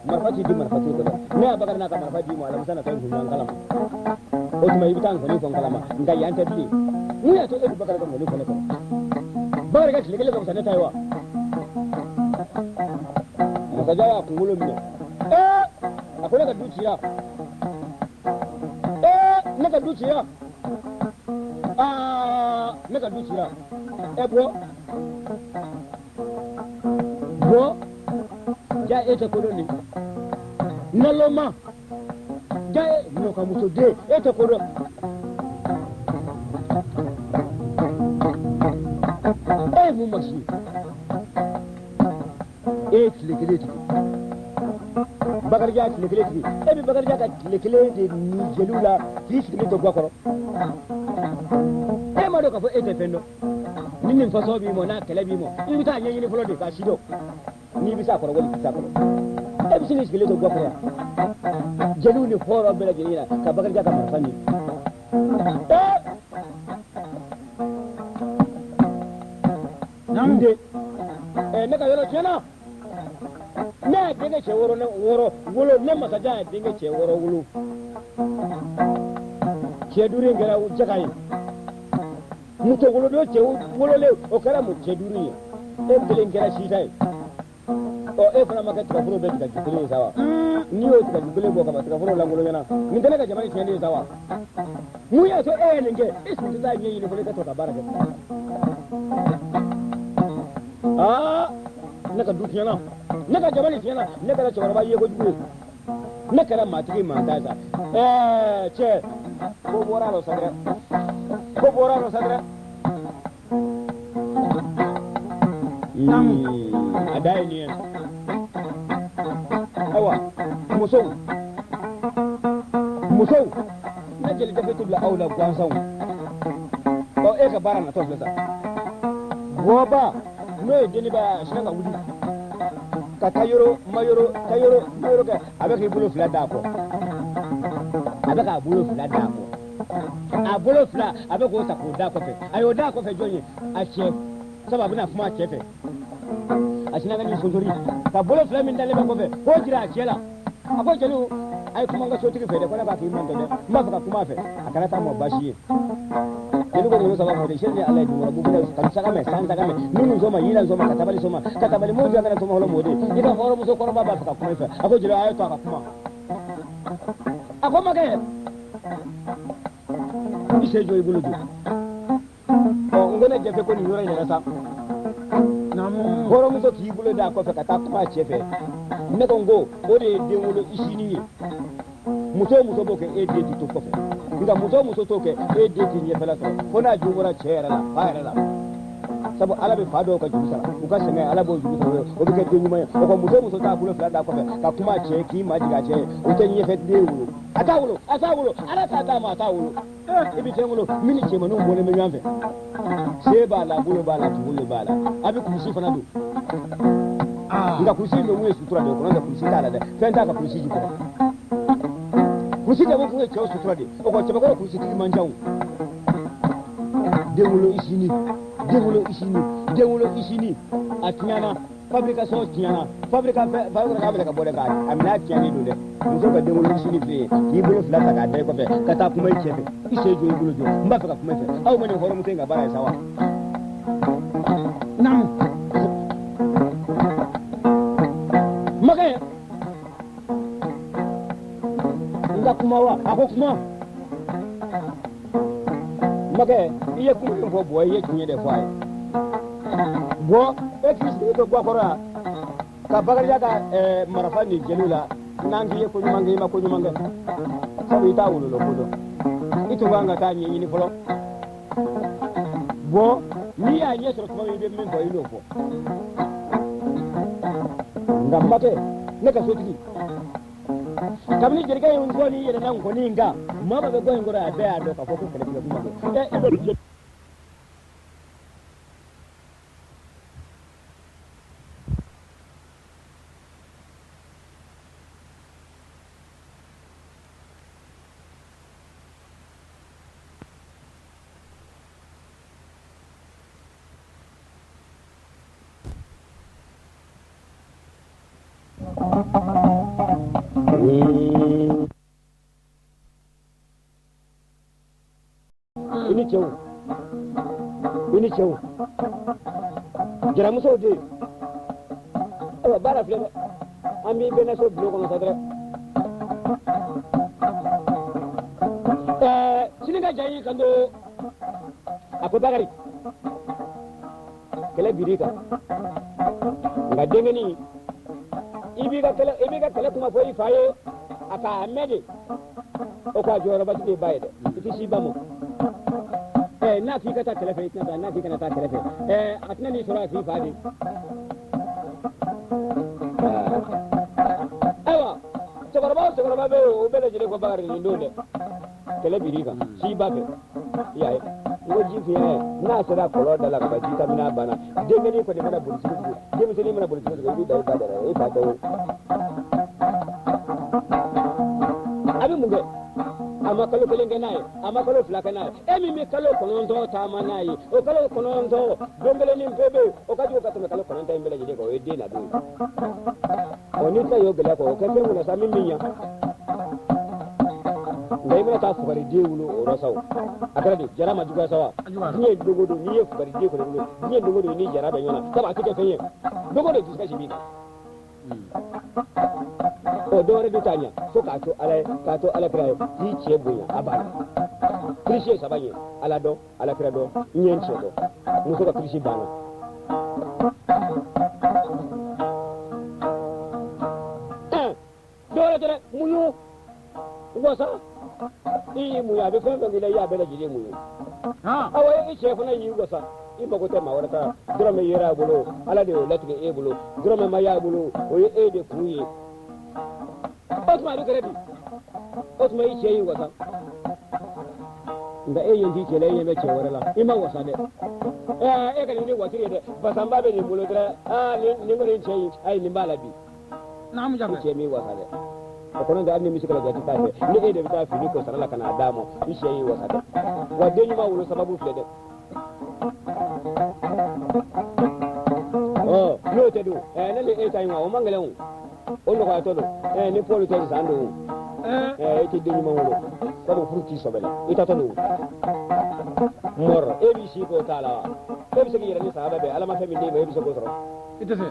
Marifa t'i di marifa t'o dɔn. Ne y'a Bakari n'a ka marifa d'i ma alamisa nata in kun ɲɔgɔn kalama. O tuma i bɛ taa nkɔni fɔ n kalama nka yan tɛ bilen. Mun y'a to e bɛ Bakari ka nkɔni fɔ ne kɔrɔ? Bakari ka tile kelen ka fisa ne ta ye wa? Masajan y'a kunkolo minɛ. A ko ne ka du cira. Ne ka du cira. Ne ka du cira. Bɔ. Bɔ. Ja e tɛ kodɔn nin. Naloma. Ja e nɔkamuso den e tɛ kodɔn. E ye mun masi ye? E ye tile kelen tigɛ. Bakarijan tile kelen tigɛ. E bɛ Bakarijan ka tile kelen de ni jeliw la k'i sigilen to ga kɔrɔ. E m'a dɔn k'a fɔ e tɛ fɛn dɔn. Ni nin fasɔn b'i mɔ n'a kɛlɛ b'i mɔ i bɛ taa ɲɛɲini fɔlɔ de k'a si dɔn. N'i bɛ s'a kɔrɔ wali i tɛ s'a kɔrɔ. E bɛ se k'i sigilen to ga kɔrɔ yan. Jeliw ni hɔrɔn bɛɛ lajɛlen ɲɛna ka Bakarijan ka marifa ɲini. N den ne ka yɔrɔ tiɲɛna. Ne y'a denkɛ cɛ wɔɔrɔ wolo ne Masajan y'a denkɛ cɛ wɔɔrɔ wolo. Cɛ duuru in kɛra jaga ye. Muso wolodon cɛ wololen o kɛra mun cɛ duuru ye. E kelen kɛra sita ye. Ɔ e fana ma kɛ tigaforo bɛɛ tigaju kelen ye sa wa? N'i y'o tigaju kelen bɔ ka ban tigaforo lankolonya nin tɛ ne ka jamana tiɲɛnen ye sa wa? Mun y'a to e ye nin kɛ? E sigi tɛ taa ɲɛɲini fɔlɔ i ka to ka baara kɛ. Ne ka du tiɲɛna. Ne ka jamana tiɲɛna. Ne kɛra cɛkɔrɔba ye kojugu ye. Ne kɛra maatigi mantan sa. Cɛ ko bɔra a la sa dɛ. Ko bɔra a la sa dɛ. A da ye nin ye. Ayiwa musow musow ne jeli gafe tɛ bila aw la gansanw. Ɔ e ka baara natɔ filɛ sa. Bɔba n'o ye deniba ye a sinna ka wuli ka tayoro mayoro tayoro mayoro kɛ a bɛ k'i bolo fila d'a kɔ. A bɛ k'a bolo fila d'a kɔ. A bolo fila a bɛ k'o ta k'o d'a kɔfɛ. A y'o d'a kɔfɛ jɔn ye? A cɛ. Sabu a bɛna kuma a cɛ fɛ. A sinna ka n'i sonsori ka bolo fila min dalen bɛ kɔfɛ k'o jira a cɛ la. A ko jeliw a ye kuma n ka sotigi fɛ dɛ ko ne b'a k'i mantɔ dɛ n b'a fɛ ka kuma a fɛ a kana taa mɔ baasi ye. Jeli ko ŋolo saba fɔ de seli ni ala ye dugukɔrɔ bubu ka saga mɛ san saga mɛ minnu sɔma yila sɔma ka tabali sɔma ka tabali m'o jɔ kana sɔma hɔrɔn mɔ de i ka hɔrɔnmuso kɔrɔba b'a fɛ ka kuma i fɛ. A ko jeli a ye to a ka kuma. A ko makɛ i sen jɔ i bolo don. Ɔ n ko ne jɛfɛ ko nin yɔrɔ in yɛrɛ sa. Hɔrɔnmuso k'i bolo d'a kɔfɛ ka taa kuma a cɛ fɛ. Ne ko n ko o de ye den wolo i sini ye. Muso o muso b'o kɛ e den ti to kɔfɛ. Nka muso o muso t'o kɛ e den ti ɲɛfɛla sɔrɔ fo n'a jo bɔra cɛ yɛrɛ la fa yɛrɛ la. Sabu ala bɛ fa dɔw ka juru sara u ka sɛgɛn ala b'o juru sara o bɛ kɛ den ɲuman ye. O kɔ muso o muso t'a bolo fila d'a kɔfɛ ka kuma a cɛ ye k'i majigin a cɛ ye o tɛ ɲɛfɛ den wolo. A t'a wolo a t'a wolo ala t'a d'a ma a t'a wolo. I bɛ fɛn wolo min ni cɛmanninw bɔlen bɛ ɲɔgɔn fɛ. Se b'a la bolo b'a la kunkolo b'a la a bɛ kulusi fana don. Nka kulusi in bɛ mun ye sutura de ye kɔnɔ tɛ kulusi t'a la dɛ fɛn t'a ka kulusi jukɔrɔ. Kulusi dabɔ kun ye cɛw sutura de o kɔ cɛbakɔrɔ kulusitigi man ca o. Den wolo i sini den wolo i sini den wolo i sini a tiɲɛna fabrication tiɲɛna fabrika k'a bɛ ka bɔ dɛ k'a minɛ a tiɲɛnen don dɛ. Muso ka den wolo i sini filɛ ye k'i bolo fila ta k'a da i kɔfɛ ka taa kuma i cɛ fɛ i sen jɔ i bolo jɔ n b'a fɛ ka kuma i fɛ aw ma nin hɔrɔnmuso in ka baara ye sa wa? Naamu. Makɛ n ka kuma wa? A ko kuma. Makɛ i ye kuma min fɔ bɔ i ye tiɲɛ de fɔ a ye. Bɔ e k'i sigi to gakɔrɔ yan ka Bakarijan ka marifa nin jeliw la n'an k'i ye ko ɲuman kɛ i ma ko ɲuman kɛ sabu i t'a wololo ko dɔn i tun kan ka taa ɲɛɲini fɔlɔ. Bɔ n'i y'a ɲɛ sɔrɔ tuma min i bɛ min fɔ i n'o fɔ. Nka makɛ ne ka sotigi kabini jelikɛ ye nkɔni yɛlɛnna nkɔni in kan maa maa bɛ gɔ in kɔrɔ a bɛɛ y'a dɔn k'a fɔ ko kɛlɛtigɛ kuma don. E bɛ I ni cɛw, i ni cɛw, jaramusow de ayiwa baara filɛ dɛ, an b'i bɛnna so bulon kɔnɔ sa dɛrɛ. Ɛɛ sini ka ja y'i kanto a ko Bakari kɛlɛ bir'i kan, nka denkɛnin i b'i ka kɛlɛ kuma fɔ i fa ye a k'a mɛn de, o ko a jɔyɔrɔba tigi ye ba ye dɛ, i tɛ s'i ba ma. N'a k'i ka taa kɛlɛ fɛ i tɛna taa, n'a k'i kana taa kɛlɛ fɛ a tɛna n'i sɔrɔ a k'i fa de. Ayiwa cɛkɔrɔba o cɛkɔrɔba bɛ yen o bɛɛ lajɛlen ko Bakari nin don dɛ, kɛlɛ bir'i kan s'i ba fɛ, i y'a ye n ko ji fiɲɛ n'a sera kɔlɔn da la ka ban ji ka minɛ a banna, denkɛnin kɔni mana boli cogo cogo, denmisɛnnin mana boli cogo cogo i b'i da i ba da la i fa tɛ o. A bɛ mun kɛ? A ma kalo kelen kɛ n'a ye, a ma kalo fila kɛ n'a ye, e min bɛ kalo 9 taama n'a ye, o kalo 9 don kelen ni pe bɛ yen, o ka jugu ka tɛmɛ kalo 9 in bɛɛ lajɛlen kan, o ye den na don ye. Ɔ n'i tɛna y'o gɛlɛya kɔ, o kɛ fɛn kunna sa min bɛ ɲa. Nka i mana taa fugariden wolo o yɔrɔ sa o, a kɛra di jara ma juguya sa wa? Diɲɛ don o don n'i ye fugariden kɔni wolo, diɲɛ don o don i ni jara bɛ ɲɔgɔn na, sabu a tɛ kɛ fɛn ye, don o don dusukasi b'i kan. Ɔ dɔwɛrɛ dun t'a ɲa fo k'a to Ala ye, k'a to Ala kira ye, k'i cɛ bonya a banna. Kirisi ye saba ye, Ala dɔn, Ala kira dɔn, n ye n cɛ dɔn. Muso ka kirisi banna. Dɔwɛrɛ tɛ dɛ, muɲu wasa, i y'i muɲu a bɛ fɛn fɛn k'i la i y'a bɛɛ lajɛlen muɲu. Awa i cɛ fana y'i wasa, i mago tɛ maa wɛrɛ ta, dɔrɔmɛ yera a bolo, Ala de y'o latigɛ e bolo, dɔrɔmɛ ma y'a bolo, o ye e de kun ye. O tuma a bɛ kɛra di? O tuma i cɛ y'i wasa, nka e ɲɛ t'i cɛ la, e ɲɛ bɛ cɛ wɛrɛ la, i ma wasa dɛ. E ka nin ni watiri ye dɛ, basanba bɛ nin bolo dɛrɛ, aa nin kɔni cɛ in, ayi nin b'a la bi. Naamu I Jafɛ. cɛ m'i wasa dɛ. O kɔnɔ tɛ hali ni misi kala jate t'a fɛ, ni e de bɛ taa fini ko sara la ka n'a d'a ma, i cɛ y'i wasa dɛ. Wa den ɲuman wolo sababu filɛ dɛ. Ɔ n'o tɛ dun, ne ni e ta in wa o man gɛlɛn o, o nɔgɔyatɔ don, ni Pɔli tɛ san don, e tɛ den ɲuman wolo, sabu furu t'i sɔbɛ la, i tatɔ don. Mɔrɔ e b'i si k'o t'a la wa? E bɛ se k'i yɛrɛ ni sahaba bɛn, Ala ma fɛn min d'e ma e bɛ se k'o sɔrɔ. I tɛ se.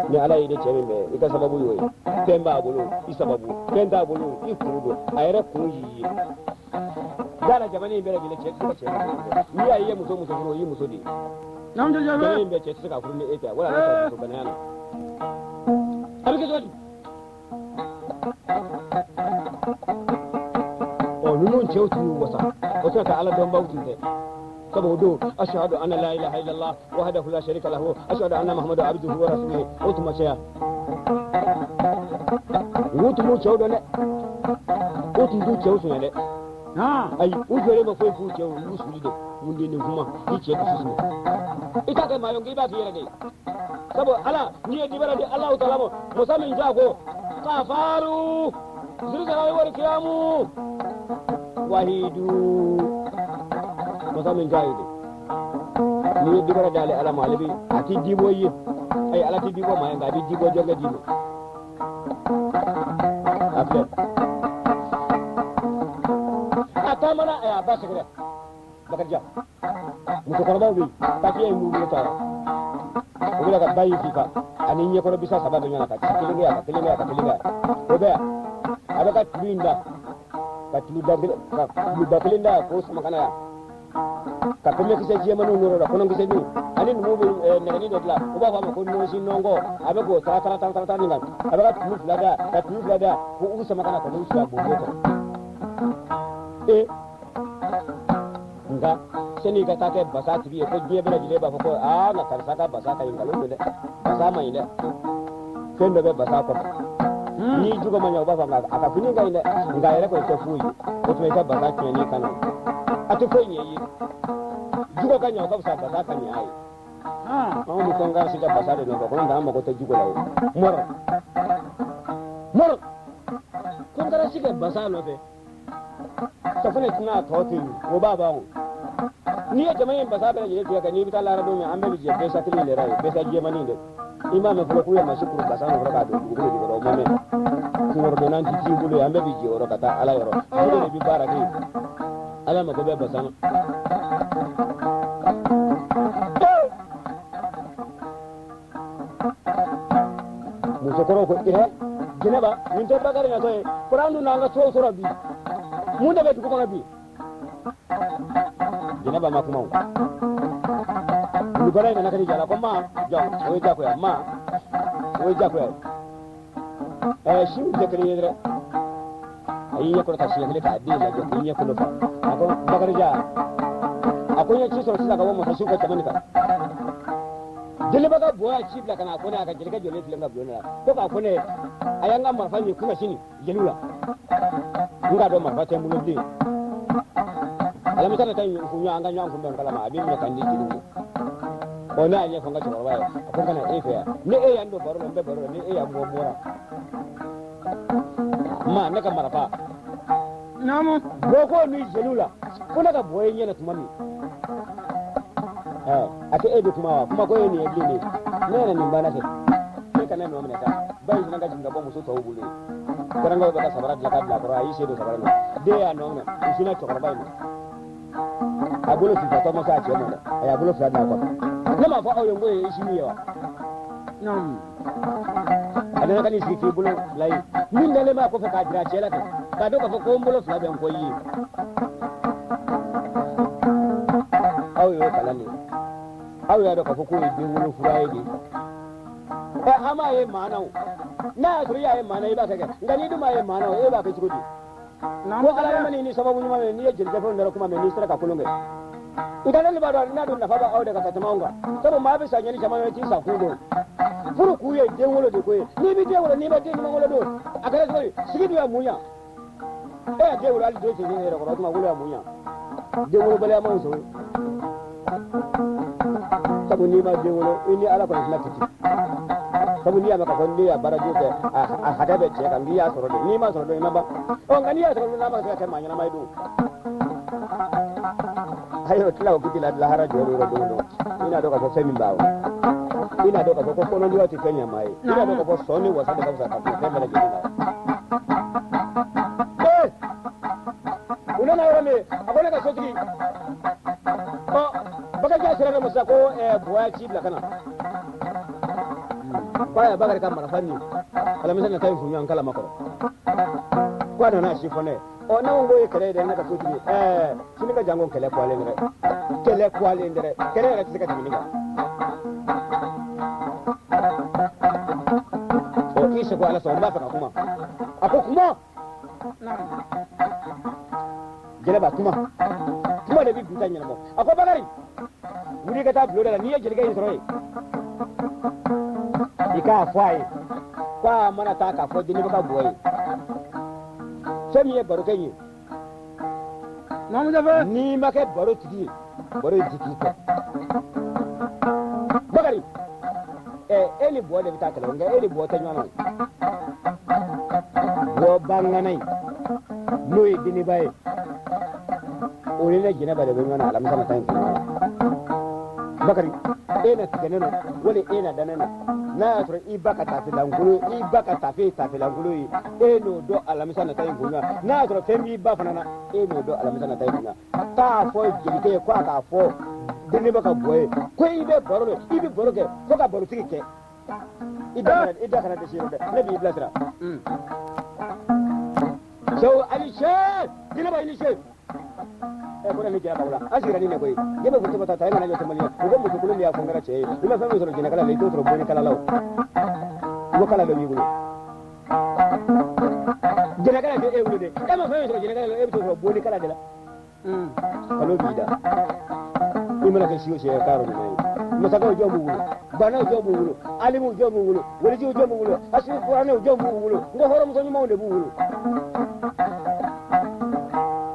Ni Ala y'i ni cɛ min bɛn, i ka sababu y'o ye. Fɛn b'a bolo, i sababu. Fɛn t'a bolo, i kun don. A yɛrɛ kun y'i ye. Dala jamana in bɛɛ lajɛlen cɛ tɛ se ka cɛ furu. N'i y'a ye i ye muso muso furu, o y'i muso de ye. Naamu Jafɛ. Jamana in bɛɛ cɛ tɛ se ka furu ni e tɛ, wala a bɛ muso ganaya na. A bɛ kɛ cogo di? Ɔ ninnu cɛw tun y'u wasa, o tɛ ka Ala dɔnbaw tun tɛ. Sabu o don ashhadu anna la ilaha illallah wahdahu la sharika lahu ashhadu anna muhammadan abduhu wa rasuluhu, o tun ma caya. U tun b'u cɛw dɔn dɛ, u tun t'u cɛw sonya dɛ. Ayi, u jɔlen ma foyi f'u cɛw, u y'u suli de. Mun de nin kuma i cɛ dusu suma, i t'a kɛ maa ye k'i b'a k'i yɛrɛ de ye. Sabu Ala n'i ye dibara di Alahu taala ma, masa min ja ko kafaru zirikara wari kiyamu wahidu, masa min ja ye de. N'i ye dibara di ale Ala ma, ale bi a ti dibɔ i ye, ayi Ala ti dibɔ maa ye, nka a bi dibɔ jɔnkɛ d'i ma. A filɛ a taamana a ba sɛgɛrɛ Bakarijan, musokɔrɔbaw bɛ yen, papiye in b'u bolo ta, u bɛna ka ba in fifa ani ɲɛkɔrɔ bisa saba bɛ ɲɔgɔn na ka kelen kɛ yan, ka kelen kɛ yan, ka kelen kɛ yan, o bɛ yan, a bɛ ka tulu in da, ka tulu da kelen, ka tuluba kelen da k'o sama ka na yan, ka pɛmɛkisɛ jɛmanninw nɔrɔ la, kɔnɔkisɛninw ani numuw bɛ nɛgɛnin dɔ dilan, u b'a fɔ a ma ko nɔnsi nɔnkɔ, a bɛ k'o tara tara tara tara nin kan, a bɛ ka tulu fila da, ka tulu fila da, k'u sama ka na ka n'u sigi a bonbon kɔrɔ. Nka sani i ka taa kɛ basa tigi ye ko diɲɛ bɛɛ lajɛlen b'a fɔ ko aa nka karisa ka basa ka ɲi, nkalon don dɛ, basa man ɲi dɛ, fɛn dɔ bɛ basa kɔfɛ. N'i jugu ma ɲɛ u b'a fɔ nka a ka fini ka ɲi dɛ, nka a yɛrɛ kɔni tɛ foyi ye, o tuma i ka basa tiɲɛni kana, a tɛ foyi ɲɛ i ye. Jugu ka ɲɛ o ka fisa basa ka ɲɛ a ye. Anw bɛ fɛn k'an si ka basa de nɔfɛ, komi an mago tɛ jugu la o. Mɔrɔ mɔrɔ ko n taara si kɛ basa nɔfɛ, safunɛ tɛna a tɔ to yen, o b'a ban o. N'i ye jama in basa bɛɛ lajɛlen tigɛ ka n'i bɛ taa lahara don min, an bɛɛ bɛ jɛ bɛsa kelen de la ye, bɛsa jɛmannin de. I m'a mɛn fɔlɔ k'u ye masi kuru basan kɔrɔ k'a don dugukolo jukɔrɔ o ma mɛn. Kunkɔrɔdonna ti t'i bolo ye an bɛɛ bi jɛ yɔrɔ ka taa Ala yɔrɔ. O de bi baara kɛ yen. Ala mako bɛ basan na. Musokɔrɔw ko Jɛnɛba nin tɛ Bakari natɔ ye kɔrɔ an dun n'an ka so sɔrɔ bi mun de bɛ dugu kɔnɔ bi. Jɛnɛba ma kuma o. Wulukala in nana ka n'i jɔ a la ko ma jɔ o ye jagoya ma o ye jagoya ye. Siw tɛ kelen ye dɛ. A y'i ɲɛ kɔrɔta siɲɛ kelen k'a den lajɛ k'i ɲɛ kolo fa. A ko Bakarijan a ko n ye ci sɔrɔ sisan ka bɔ masasiw ka jamana kan. Jeliba ka bɔ y'a ci bila ka na a ko ne a ka jelikɛ jɔlen filɛ n ka bulon la ko k'a fɔ ne ye a y'an ka marifa ɲini kunasini jeliw la. N k'a dɔn marifa tɛ n bolo bilen. Alamisa na taa ɲɔgɔn an ka ɲɔgɔn kunbɛn n kalama a bɛ minɛ ka n di jeliw ma. Ɔ ne y'a ɲɛfɔ n ka cɛkɔrɔba ye a ko n ka na e fɛ yan ni e y'an don baro la n bɛ baro la ni e y'an bɔ n bɔra. Ma ne ka marifa. Naamu. Bɔko ni jeliw la ko ne ka bɔ e ɲɛna tuma min. A ko e bɛ kuma wa kuma ko e nin ye bilen de ne yɛrɛ nin banna kɛ e kana nɔ minɛ sa ba in fana ka jigin ka bɔ muso tɔw bolo yen garangaw bɛ ka sabara dilan ka bila a kɔrɔ a y'i sen don sabara la den y'a nɔ minɛ u sinna cɛkɔrɔba in ma a bolo fifatɔ ma se a cɛ ma dɛ a y'a bolo fila d'a kɔfɛ ne m'a fɔ aw ye n ko ye sini ye wa a nana ka n'i sigi k'i bolo fila ye min dalen b'a kɔfɛ k'a jira a cɛ la kɛ k'a dɔn k'a fɔ ko n bolo fila bɛ n kɔ i ye aw y'o kalan de aw y'a dɔn k'a fɔ k'o ye denwolo fura ye de hama ye maa na o n'a y'a sɔrɔ i y'a ye maa na i b'a kɛ nka n'i dun m'a ye maa na o e b'a kɛ cogo di ko ala ma ni sababu ɲuman ye n'i ye jelikɛ fɛnw kuma mɛn n'i sera ka kolon kɛ nka ne b'a dɔn n'a dun nafa b'aw de kan ka tɛmɛ anw kan sabu maa bɛ sa ɲɛni caman na i t'i sa kun don furu k'u ye den wolo de ko ye n'i bɛ den wolo n'i ma den ɲuman wolo don a kɛra cogo di sigi dun y'a mun ɲa e y'a den wolo hali den sen yɛrɛ kɔrɔ o tuma wolo y'a mun ɲa den wolobaliya ma wusa o ye sabu n'i ma den wolo i ni ala kɔni tɛna kiti sabu n'i y'a mɛn k'a fɔ ne y'a baara jugu kɛ a hakɛ bɛ cɛ kan n'i y'a sɔrɔ de n'i ma sɔrɔ dɔn i ma ban ɔ nka n'i y'a sɔrɔ n'a ma se ka kɛ maa ɲɛnama ye dun ayi o tila o kiti la lahara jɔ yɔrɔ don o don i n'a dɔn k'a fɔ fɛn min b'a o i n'a dɔn k'a fɔ ko kɔnɔjuguya tɛ fɛn ɲɛ maa ye i n'a dɔn k'a fɔ sɔn ni wasa de ka fisa ka tɛmɛ fɛn bɛɛ lajɛlen kan. U nana yɔrɔ min a ko ne ka sotigi ɔ Bakarijan sera ne ma sisan ko Buwa ci bila ka na k'a ye Bakari ka marifa nin alamisa nata in funɲɔgɔn kalama kɔrɔ k'a nana si fɔ ne ye ɔ ne ko n k'o ye kɛlɛ ye dɛ ne ka sotigi sini ka janko kɛlɛ kuwalen dɛ kɛlɛ kuwalen dɛ kɛlɛ yɛrɛ tɛ se ka tɛmɛ nin kan ɔ i sago ala sɔn n b'a fɛ ka kuma a ko kuma Jɛnɛba kuma kuma de bɛ bi ta ɲɛnabɔ a ko Bakari wuli ka taa bulon da la n'i ye jelikɛ in sɔrɔ yen i k'a fɔ a ye ko a mana taa k'a fɔ deniba ka Buwa ye fɛn min ye barokɛ in ye n'i ma kɛ baro tigi ye baro in ti k'i fɛ Bakari e ni Buwa de bɛ taa kɛlɛ nka e ni Buwa tɛ ɲɔgɔn na Buwa bangana in n'o ye deniba ye o ni ne Jɛnɛba de bɛ ɲɔgɔn na alamisa na taa in kɔnɔ Bakari e na tigɛ ne na wali e na da ne na n'a y'a sɔrɔ i ba ka tafe lankolon i ba ka tafe ye tafe lankolon ye e n'o dɔn alamisa nata in kun na n'a y'a sɔrɔ fɛn b'i ba fana na e n'o dɔn alamisa nata in kun na k'a fɔ jelikɛ ye ko a k'a fɔ deniba ka Buwa ye ko i bɛ baro la i bɛ baro kɛ fo ka barotigi kɛ i da kana dɛsɛ yɔrɔ dɛ ne b'i bilasira. Cɛw a ni ce Jɛnɛba i ni ce. Ko ne ni Jɛnɛba wula an sigira ni ne koyi ne bɛ fɔ ta ta e kana jɔ tɛmɛni u ko muso kolon de y'a fɔ n kɛra cɛ ye i ma fɛn min sɔrɔ jɛnɛkala la i t'o sɔrɔ bɔnnikala la o i ko kala bɛ b'i bolo jɛnɛkala tɛ e bolo dɛ e ma fɛn min sɔrɔ jɛnɛkala la e bɛ t'o sɔrɔ bɔnnikala de la kalo b'i da i mana kɛ si o si ye k'a yɔrɔ ɲuman ye masakɛw jɔn b'u bolo banaw jɔn b'u bolo alimuw jɔn b'u bolo walijiw jɔn b'u bolo asiw kuranɛw jɔn b'u bolo n ko hɔrɔnmuso ɲumanw de b'u bolo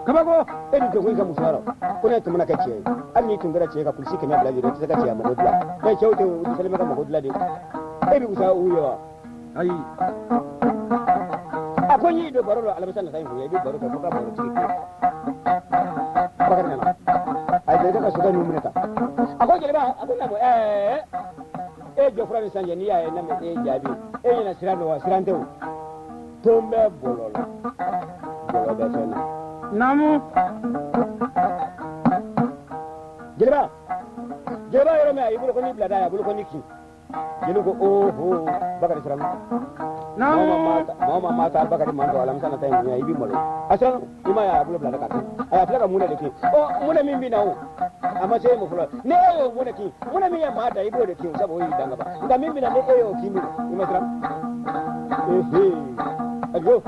kabako e dun tɛ ko i ka musoya rɔ ko ne tun mana kɛ cɛ ye hali n'i tun kɛra cɛ ye ka kulisi 100 bila jiri i tɛ se ka cɛya mago dilan mɛ cɛw tɛ u dɛsɛlen bɛ ka mago dilan de e bɛ fisaya u ye wa ayi a ko n y'i don baro la alamisa nata in kun ye i bɛ baro kɛ fo ka baro tigi kɛ Bakari nana a ye jelikɛ ka sokɛ ninnu minɛ tan a ko jeliba a ko naamu E jɔ fura ni sisan cɛ n'i y'a ye ne ma e jaabi e ɲɛna siran don wa siran tɛ o ton bɛ bɔlɔ la bɔlɔ bɛ fɛn na. Naamu. Jeliba jeliba yɔrɔ min a y'i bolokɔni bila da a y'a bolokɔni kin jeli ko oho Bakari siranna. Naamu. Maa o maa ma taa Bakari mantɔ alamisa nata in bonya i b'i malo a siranna i ma ye a y'a bolo bila da ka kin a y'a filɛ ka mun de kin ɔ mun min bɛ na o a ma se e ma fɔlɔ ni e y'o mun kin mun min ye maa da i b'o de kin sabu o y'i dan ka ban nka min bɛ na ni e y'o kin min i ma siran ehe ajo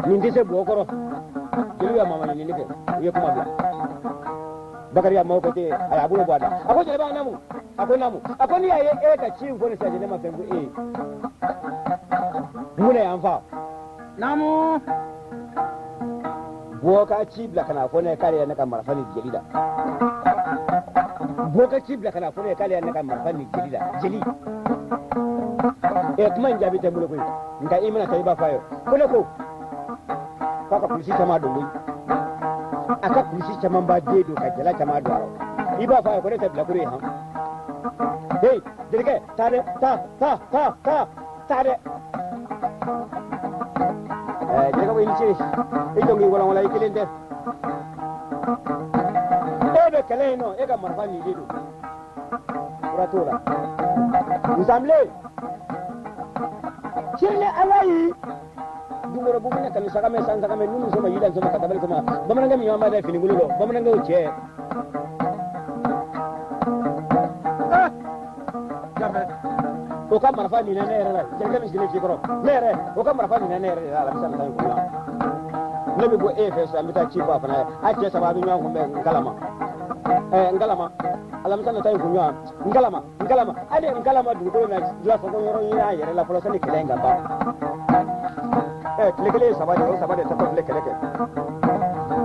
nin tɛ se bɔ kɔrɔ jeliw ye mama ɲinini kɛ u ye kuma bila Bakari y'a maaw kɛ ten a y'a bolo bɔ a da a ko jeliba naamu a ko naamu a ko n'i y'a ye e ka ci in fɔ ni sisan cɛ ne ma fɛn fɔ e ye mun de y'an fa. Naamu. Bɔ ka ci bila ka na fɔ ne ye k'ale ye ne ka marifa ni jeli la bɔ ka ci bila ka na fɔ ne ye k'ale ye ne ka marifa ni jeli la jeli ɛ kuma in jaabi tɛ n bolo koyi nka i mana taa i b'a fɔ a ye ko ne ko k'a ka kulisi caman don koyi a ka kulisi caman b'a den don ka jala caman don a rɔ i b'a fɔ a ye ko ne tɛ bilakoro ye han hey jelikɛ taa dɛ taa taa taa taa taa dɛ jelikɛ ko i ni ce i jɔn k'i walanwalan i kelen tɛ e bɛ kɛlɛ in nɔ e ka marifa nin de don fura t'o la nsanbilen sini ni ala yi dugukɔrɔ bugu ne kanu sagamɛ san sagamɛ nunu sɔma yidan sɔma ka tabali sɔma bamanankɛ min ɲɔgɔn b'a dɛ finikolo lɔ bamanankɛw cɛ o ka marifa nina ne yɛrɛ la jelikɛ min sigilen f'i kɔrɔ ne yɛrɛ o ka marifa nina ne yɛrɛ de la alamisa nata in kun na ne bɛ bɔ e fɛ sisan n bɛ taa ci fɔ a fana ye a cɛ saba a bɛ ɲɔgɔn kunbɛn nkalama ɛɛ nkalama alamisa nata in kun ɲɔgɔn nkalama nkalama hali nkalama dugukolo na lasago yɔrɔ ɲini a yɛrɛ la fɔlɔ sani kɛlɛ in ka ban ɛɛ tile kelen ye saba de ye o saba de taatɔ filɛ kɛlɛ kɛ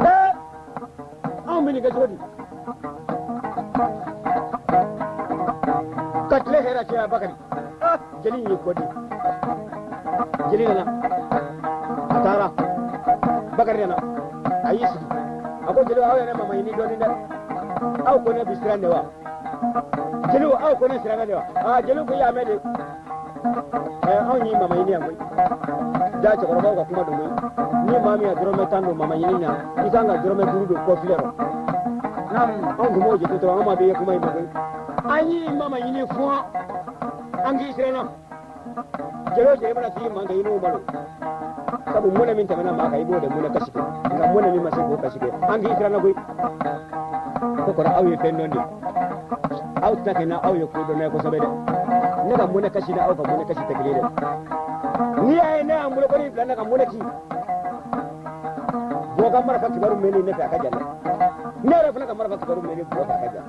ɛɛ anw bɛ nin kɛ cogo di ka tile hɛrɛ caya Bakari jeli in ye kɔ di jeli nana a taara Bakari nana a y'i sigi a ko jeliw aw yɛrɛ mama ɲini dɔɔnin dɛ aw ko ne bi siran de wa jeliw aw ko ne siranna de wa aa jeliw ko i y'a mɛn de ɛ anw y'i mama ɲini yan koyi ja cɛkɔrɔbaw ka kuma don koyi ni maa min ye dɔrɔmɛ 10 don mama ɲini na i kan ka dɔrɔmɛ 5 don kɔfilɛ rɔ anw tun b'o jate dɔrɔn an ma bɛ ye kuma in ma koyi an y'i mama ɲini fún an k'i siranna jeli o jeli mana sigi man kɛ i n'o malo sabu mɔnɛ min tɛmɛna maa kan i b'o de mɔnɛ kasi kɛ nka mɔnɛ min ma se k'o kasi kɛ an k'i siranna koyi ko kɔrɔ aw ye fɛn dɔn de aw tɛna kɛ n'aw ye kodɔnna ye kosɛbɛ dɛ ne ka mɔnɛ kasi ni aw ka mɔnɛ kasi tɛ kelen ye dɛ n'i y'a ye ne y'an bolokɔni bila ne ka mɔnɛ ci bɔ ka marifa kibaru mɛnni ne fɛ a ka jan dɛ ne yɛrɛ fana ka marifa kibaru mɛnni bɔ k'a ka jan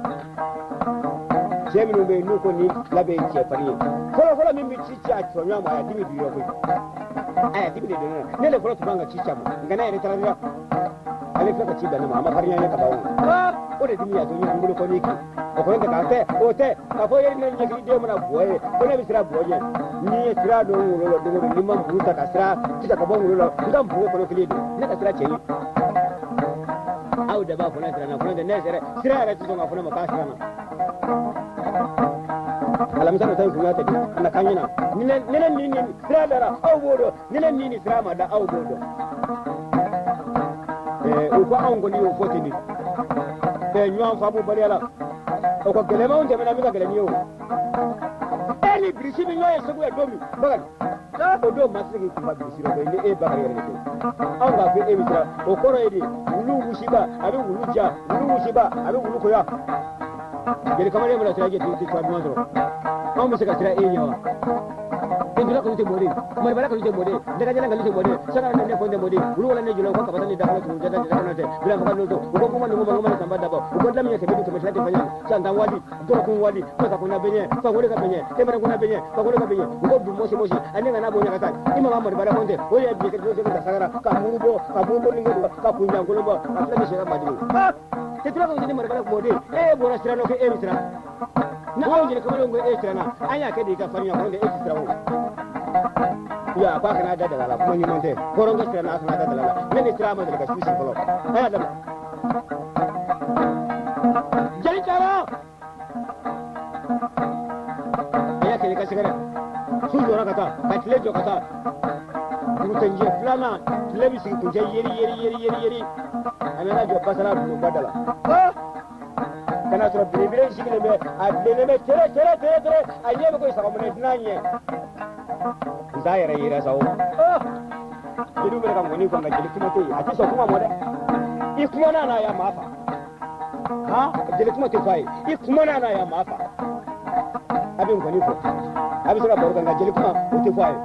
cɛ minnu bɛ yen n'u ko nin fila bɛ ye cɛfarin ye fɔlɔ fɔlɔ min bɛ ci ci a tɔɲɔgɔn ma a y'a dimi bi yɔrɔ koyi a y'a dimi de don ne na ne de fɔlɔ tun man ka ci ci a ma nka ne yɛrɛ taara dɔrɔn ale filɛ ka ci bila ne ma a ma farinya ye ka ban o de dimi y'a to n ye n bolo kɔni kin o kɔni tɛ k'a tɛ o tɛ k'a fɔ e ne ɲɛkili den mana bɔ ye ko ne bɛ sira bɔ ɲɛ n'i ye sira don n wolo la don o don n'i ma muru ta ka sira tigɛ ka bɔ n wolo la n ka npogo kɔnɔ kelen don ne ka sira cɛ ye aw de b'a fɔ ne siranna fɔ ne tɛ ne yɛrɛ sira yɛrɛ tɛ sɔn ka fɔ ne ma k'a siranna alamisa nata in kun y'a tɛ di a na k'an ɲɛna ni ne ni ni sira dara aw b'o dɔn ni ne ni ni sira ma da aw b'o dɔn ɛɛ u ko anw kɔni y'o fɔ ten de ɛɛ ɲɔgɔn faamu baliya la o ka gɛlɛmanw tɛmɛna min ka gɛlɛn ni ye o e ni bilisi bɛ ɲɔgɔn ye segu yan don min Bakari o don maa tɛ se k'i kunba bilisi rɔ koyi ni e Bakari yɛrɛ de tɛ anw k'a fɔ e bɛ siran o kɔrɔ ye di wulu wusiba a bɛ wulu ja wulu wusiba a bɛ wulu koya jeli kamalen mana sira jɛ tɛ sira duman sɔrɔ anw bɛ se ka sira e ɲɛ wa Ntula kanu tɛ mɔden maribala kanu tɛ mɔden dagajala kanu tɛ mɔden sagara ne fɔn tɛ mɔden wulu wala ne jɔlɔ ko kabasa ni dakɔnɔ tunu jada jada kɔnɔ tɛ bila faga n'o to u ko kuma nugu ma sanba dabɔ u ko lamini kɛmɛ duuru kɛmɛ fila tɛ fɛn ye san tan wali dɔrɔkun wali masa kunna bɛ ɲɛ fakoli ka bɛ ɲɛ kɛmɛrɛ kunna bɛ ɲɛ fakoli ka bɛ ɲɛ u ko dun mɔsi mɔsi ani kana bonya ka taa i ma maribala fɔn tɛ o ye bi kɛ ka sagara ka muru bɔ ka muru bɔ ni ka kunjankolon bɔ ka filɛ ni sɛgɛ majigin tɛ tura ka ni maribala mɔden e bɔra sira nɔ k'e bɛ siran na anw jeli kamalen ko e siranna an y'a kɛ de i ka farinya kɔnɔ e tɛ siran o ya k'a kana da daga la kuma ɲuman tɛ hɔrɔnkɛ siranna a kana da daga la ne ni sira ma deli ka su si fɔlɔ a y'a dabila jeli taara Su jɔra ka taa ka tile jɔ ka taa dugutɛnjɛ filanan tile bɛ sigi kuncɛ yeri yeri yeri yeri yeri a nana jɔ basala bulonba da la ka na sɔrɔ belebele sigilen bɛ a bilennen bɛ tere tere tere tere a ɲɛ bɛ ko sagomɛnɛ dunan ɲɛ nsa yɛrɛ yera sa o jeliw bɛ ka ŋɔni fɔ nka jeli kuma tɛ yen a tɛ sɔn kuma ma dɛ i kumana n'a ya maa fa han jeli kuma tɛ fɔ a ye i kumana n'a ya maa fa a bɛ ŋɔni fɔ a bɛ se ka baro kɛ nka jeli kuma o tɛ fɔ a ye.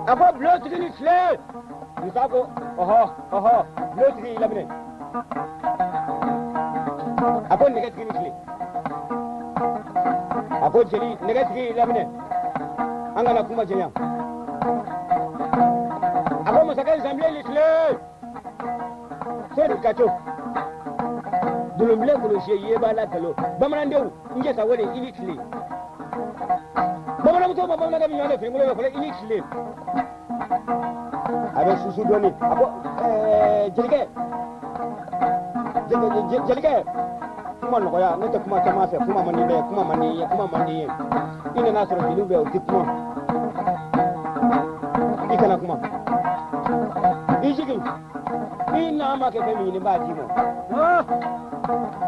A ko bulontigi ni tile nsa ko ɔhɔ ɔhɔ bulontigi y'i laminɛ a ko nɛgɛtigi ni tile a ko jeli nɛgɛtigi y'i laminɛ an kana kuma janya a ko masakɛ nsanbilen ni tile sori kaco dolonbilen kɔlɔsi ye b'a la galo bamanandenw n jɛ sa wele i ni tile bamananmuso ma bamanankɛ min ɲɔgɔn tɛ finikolon bɛ fɔlɔ i ni tile a bɛ susu dɔɔni a ko jelikɛ jelikɛ kuma nɔgɔya ne tɛ kuma caman fɛ kuma man di dɛ kuma man di n ye kuma man di n ye i nana sɔrɔ jeliw bɛ u tɛ kuma i kana kuma i jigin i n'a ma kɛ fɛn min ɲini n b'a d'i ma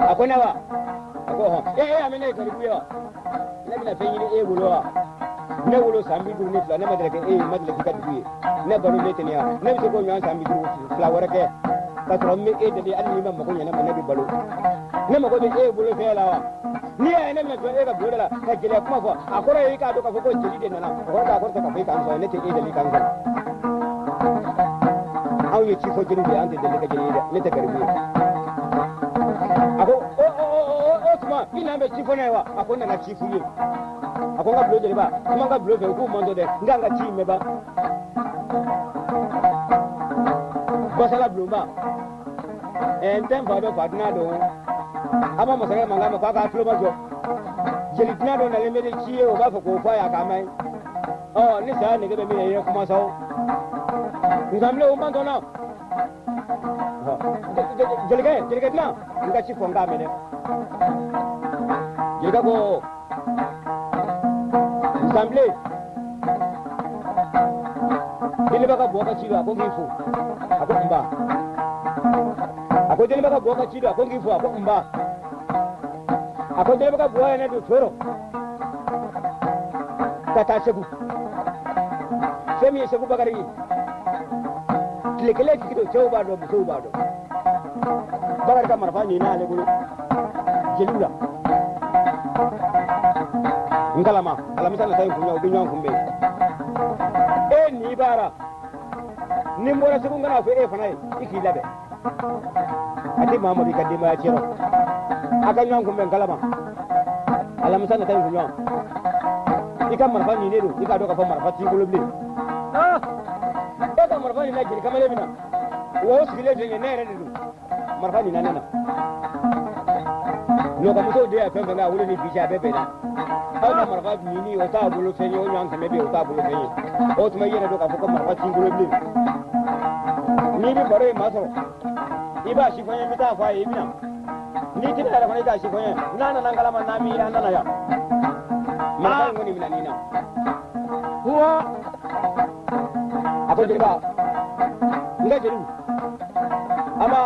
a ko ne wa a ko hɔn e a bɛ ne ye garibu ye wa ne bɛna fɛn ɲini e bolo wa ne wolo san 52 ne ma deli kɛ e ye ma deli k'i ka dugu ye ne balo ne tɛ ne ya ne bɛ se k'o ɲɔgɔn san 52 wɛrɛ kɛ ka sɔrɔ n bɛ e deli hali n'i ma mago ɲɛ ne ma ne bɛ balo ne mago bɛ e bolo fɛn la wa n'i y'a ye ne bɛna jɔ e ka bulon da la ka jeliya kuma fɔ a kɔrɔ ye i k'a dɔn k'a fɔ ko jeli de nana o kɔrɔ t'a kɔrɔ tɛ k'a fɔ i k'an sɔn ne tɛ e deli k'an sɔn anw ye ci fɔ jeliw de ye an tɛ deli ka jeli ye dɛ ne tɛ garibu ye a ko o tuma i n'an bɛ ci fɔ ne ye wa a ko n nana ci f'u ye a ko n ka bulon jeliba kuma n ka bulon fɛ u k'u man dɔn dɛ n k'an ka ci in mɛn ban basala bulonba n tɛ n fa dɔn fa dunan don a ma masakɛ mankan mɛn k'a k'a tulo ma jɔ jeli dunan dɔ nalen bɛ ni ci ye o b'a fɔ k'o fɔ a ye a k'a mɛn ɔ ni saya nege bɛ min na i ye kuma sa o nsanbilen o man tɔnna jelikɛ jelikɛ dunan n ka ci fɔ n k'a mɛn dɛ jelikɛ ko nsanbilen deniba ka bɔ ka ci don a ko n k'i fo a ko nba a ko deniba ka bɔ ka ci don a ko n k'i fo a ko nba a ko deniba ka bɔ ye ne don toro ka taa segu fɛn min ye segu bakari ye tile kelen jigi don cɛw b'a dɔn musow b'a dɔn bakari ka marifa ɲin'a ale bolo jeliw la n kalama alamisa nata in kunɲa u bɛ ɲɔgɔn kunbɛn e ni baara ni n bɔra segu n kana fɔ e fana ye i k'i labɛn a tɛ maa ma b'i ka denbaya cɛrɔ a ka ɲɔgɔn kunbɛn kalama alamisa nata in kunɲa i ka marifa ɲinin don i k'a dɔn k'a fɔ marifa t'i bolo bilen e ka marifa ɲinina jeli kamalen min na wa o sigilen filɛ nin ye ne yɛrɛ de don marifa ɲinina ne na nɔgɔmusow de ye fɛn fɛn kɛ a wolo ni bi cɛ a bɛɛ bɛnna aw ka marifa ɲini o t'a bolo fɛn ye o ɲɔgɔn kɛmɛ bɛ yen o t'a bolo fɛn ye o tuma i yɛrɛ dɔn k'a fɔ ko marifa t'i bolo bilen n'i bɛ baro ye maa sɔrɔ i b'a si fɔ n ye n bɛ taa fɔ a ye i bɛ na n'i tɛna yɛrɛ fana i t'a si fɔ n ye n'a nana n kalama n'a m'i ye an nana yan marifa in kɔni minɛ nin na a ko jeliba n ka jeliw a ma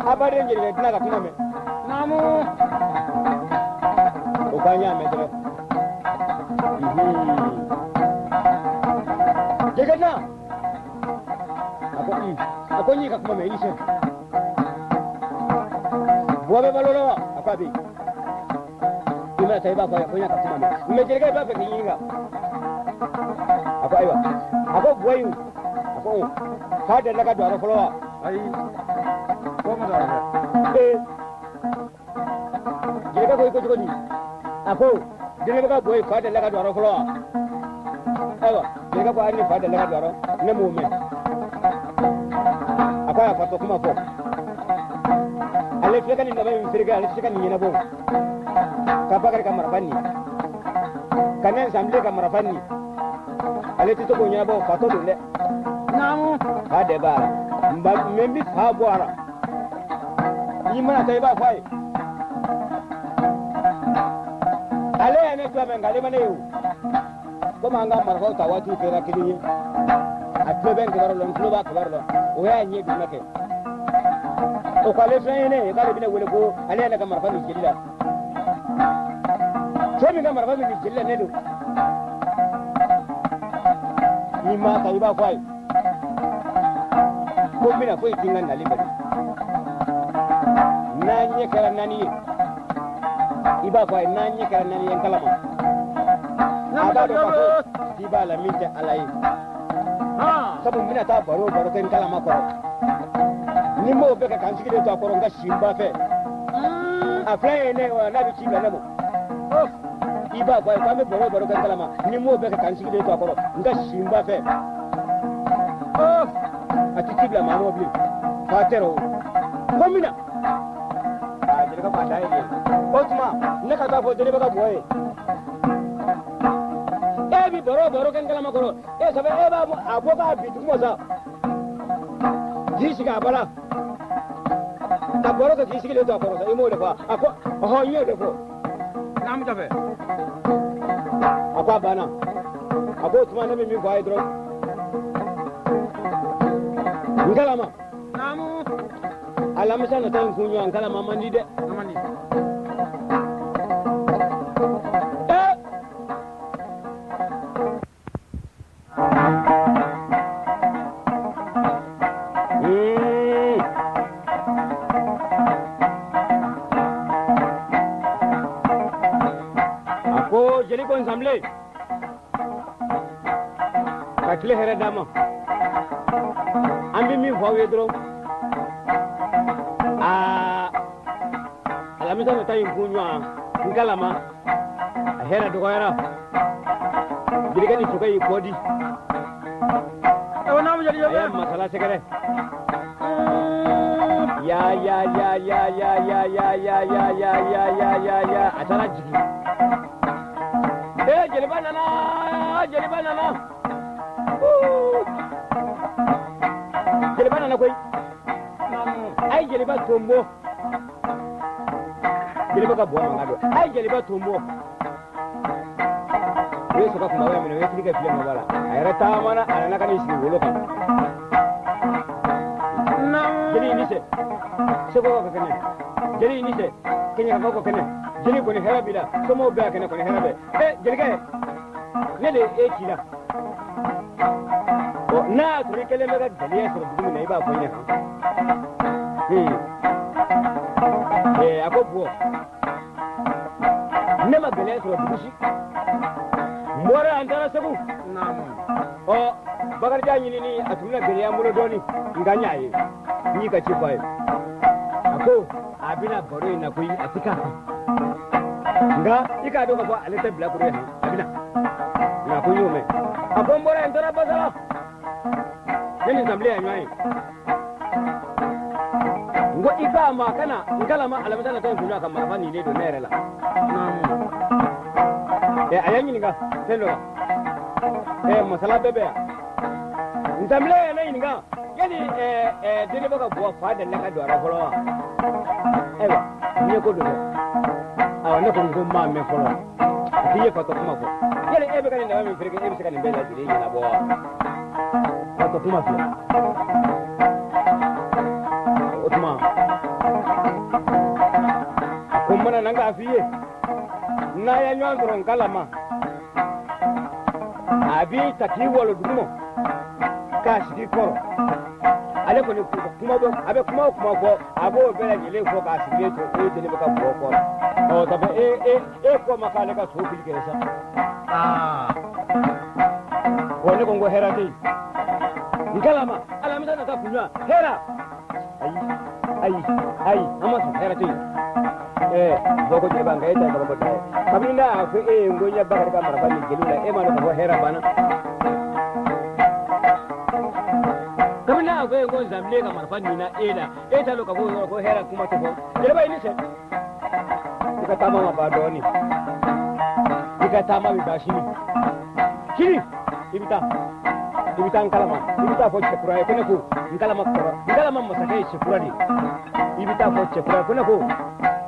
a baden jelikɛ tɛna ka kuma mɛn naamu o k'an y'a mɛn dɛrɛ jelikɛ tɛna a ko a ko n y'i ka kuma mɛn i ni ce buwa bɛ balo la wa a ko a bɛ yen i mana taa i b'a fɔ a ye ko n y'a ka kuma mɛn mɛ jelikɛ i b'a fɛ k'i ɲininka a ko ayiwa a ko buwa in a ko k'a delila ka don a rɔ fɔlɔ wa ayi ko ma don a rɔ ee jelikɛ ko i ko cogo di a ko deniba ka buwa in fa delila ka don a rɔ fɔlɔ wa ayiwa jelikɛ ko hali ni fa delila ka don a rɔ ne m'o mɛn a ko a y'a fatɔ kuma fɔ ale filɛ ka nin daba in feere ale tɛ se ka nin ɲɛnabɔ ka bakari ka marifa nin ka ne nsanbilen ka marifa nin ale tɛ se k'o ɲɛnabɔ fatɔ don dɛ naamu fa de b'a la mɛ n bɛ fa bɔ a la n'i mana taa i b'a fɔ a ye Ale ye ne tulo mɛn nka ale ma ne ye o. Komi an ka marifaw ta waatiw kɛra kelen ye. A tulo bɛ n kibaru la, n tulo b'a kibaru la. O y'a ɲɛ dun kɛ. O ko ale fɛn ye ne ye k'ale bɛ ne wele ko ale ye ne ka marifa min jeli la. Cɛ min ka marifa min jeli la ne don. N'i m'a ta i b'a fɔ a ye. Ko n bɛna foyi ti n ka nali bali. N'an ɲɛ kɛra naani ye, i b'a fɔ a ye n'an ɲɛ kɛra naani ye n kalama. A b'a dɔn k'a fɔ k'i b'a la min tɛ Ala ye. Sabu n bɛna taa baro baro kɛ n kalama kɔrɔ. Ni n m'o bɛɛ kɛ ka n sigilen to a kɔrɔ n ka si n ba fɛ. A filɛ ye ne wa n'a bɛ ci bila ne ma. I b'a fɔ a ye k'an bɛ baro baro kɛ n kalama ni n m'o bɛɛ kɛ ka n sigilen to a kɔrɔ n ka si n ba fɛ. A ti ci bila maa ma bilen. Fa tɛ o. Ko n bɛna. Aa jelikɛ ko a dan ye nin ye. O tuma ne ka taa fɔ deniba ka bɔ ye. E bi baro baro kɛ n kalama kɔrɔ. E sabu e b'a a bɔ k'a bin duguma sa. K'i sigi a bala. Ka baro kɛ k'i sigilen to a kɔrɔ sa i m'o de fɔ a ko ɔhɔn n y'o de fɔ. Naamu Jafɛ. A ko a banna. A ko o tuma ne bɛ min fɔ a ye dɔrɔn. N kalama. Naamu. Alamisa nata in kun ɲɔgɔn kalama man di dɛ. A man di. A ko jeli ko nsanbilen ka tile hɛrɛ d'a ma. An bɛ min fɔ aw ye dɔrɔn. Aa alamisa nata in kun ɲɔgɔn n kalama a hɛrɛ dɔgɔyara. Jelikɛ ni sokɛ y'i kɔ di. Ayiwa naamu jeli A ye Jafɛ. masala sɛgɛrɛ. Ya ya ya ya ya ya ya ya ya ya ya ya ya ya a taara jigin. Ee jeliba nana jeliba nana. Jeliba nana koyi. A ye jeliba tonbɔ. Jeliba ka bɔ mankan don. A ye jeliba tonbɔ. U ye sokɛ kunbaba minɛ u ye kili kɛ filen maba la. A yɛrɛ taamana a nana ka n'i sigi wolo kan. Jeli i ni ce. Segukaw ka kɛnɛ. Jeli i ni ce. Kɛɲɛkakaw ka kɛnɛ. Jeli kɔni hɛrɛ b'i la. Somɔgɔw bɛɛ ka kɛnɛ kɔni hɛrɛ bɛ. Ee jelikɛ ne de ye e ci la. Ɔ n'a y'a sɔrɔ i kɛlen bɛ ka gɛlɛya sɔrɔ dugu min na i b'a fɔ n ɲɛna. A ko bɔ ne ma gɛlɛya sɔrɔ dugu si. N bɔra yan n taara Segu. Ɔ Bakarijan ɲinini a tun bɛna gɛlɛya n bolo dɔɔnin nka n y'a ye. N y'i ka ci fɔ a ye. A ko a bɛna baro in na koyi a ti k'a kan. Nka i k'a dɔn k'a fɔ ale tɛ bilakoro ye han a bɛna. Nka a ko n y'o mɛn. A ko n bɔra yan n taara Basala. Ne ni Zanbilen y'a ɲɔgɔn ye. N ko i k'a ma a ka na n kalama alamisa nata in kun ka marifa ninnen don ne yɛrɛ la. A y'a ɲininka fɛn dɔ la. Masala bɛɛ bɛ yan. Nsanbilen ye ne ɲininka yali deniba ka bɔ fa delila ka don a la fɔlɔ wa? Ayiwa n ye ko dɔ fɔ. Ayiwa ne ko n ko n m'a mɛn fɔlɔ. A k'i ye fatɔ kuma fɔ. Yali e bɛ ka nin daba min feere e bɛ se ka nin bɛɛ lajɛlen ɲɛnabɔ wa? Fatɔ kuma filɛ. O tuma a ko n mana na n k'a f'i ye n'a ye ɲɔgɔn sɔrɔ n kalama a b'i ta k'i walo duguma k'a sigi kɔrɔ ale kɔni kuma bɛ a bɛ kuma o kuma fɔ a b'o bɛɛ lajɛlen fɔ k'a sigilen to e deni bɛ ka bɔ kɔrɔ ɔ sabu e e e ko ma k'ale ka so fili kɛrɛ sa wa ne ko n ko hɛrɛ tɛ yen n kalama alamisa nata kunɲɔgɔn hɛrɛ ayi ayi ayi an ma sɔn hɛrɛ tɛ yen. Bɔ ko jeliba nka e ta ye kabako dan ye kabini n'a y'a fɔ e ye n ko n ye Bakari ka marifa ni jeliw la e m'a dɔn k'a fɔ hɛrɛ banna kabini n'a y'a fɔ e ye ko Zanbilen ka marifa nina e la e t'a dɔn k'a fɔ o yɔrɔ ko hɛrɛ kuma tɛ fɔ jeliba i ni ce i ka taama ma ban dɔɔnin i ka taama bɛ ban sini sini i bɛ taa i bɛ taa n kalama i bɛ taa fɔ cɛkura ye ko ne ko n kalama kɔrɔ n kalama masakɛ ye cɛkura de ye i bɛ taa fɔ cɛkura ye ko ne ko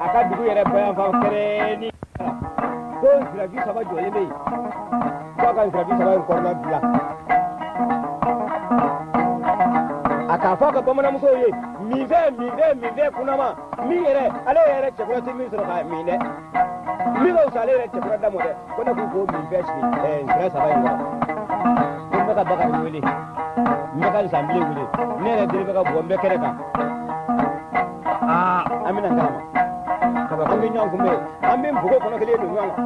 a ka dugu yɛrɛ bayanfan kɛrɛnin Ko nsiraju saba jɔlen bɛ yen k'a ka nsiraju saba in kɔrɔla dilan a k'a fɔ a ka bamananmusow ye minfɛn minfɛn minfɛn kunnama min yɛrɛ ale yɛrɛ cɛkura tɛ min sɔrɔ k'a min dɛ min ka fisa ale yɛrɛ cɛkura da mɔ dɛ ko ne k'u k'o minfɛn sigi nsira saba in kɔrɔ ko n bɛ ka Bakari wele n bɛ ka Nsanbilen wele ne yɛrɛ deri bɛ ka bɔ n bɛ kɛnɛ kan an bɛna n kalama an bɛ ɲɔgɔn kunbɛn an bɛ npogo kɔnɔ kelen don ɲɔgɔn na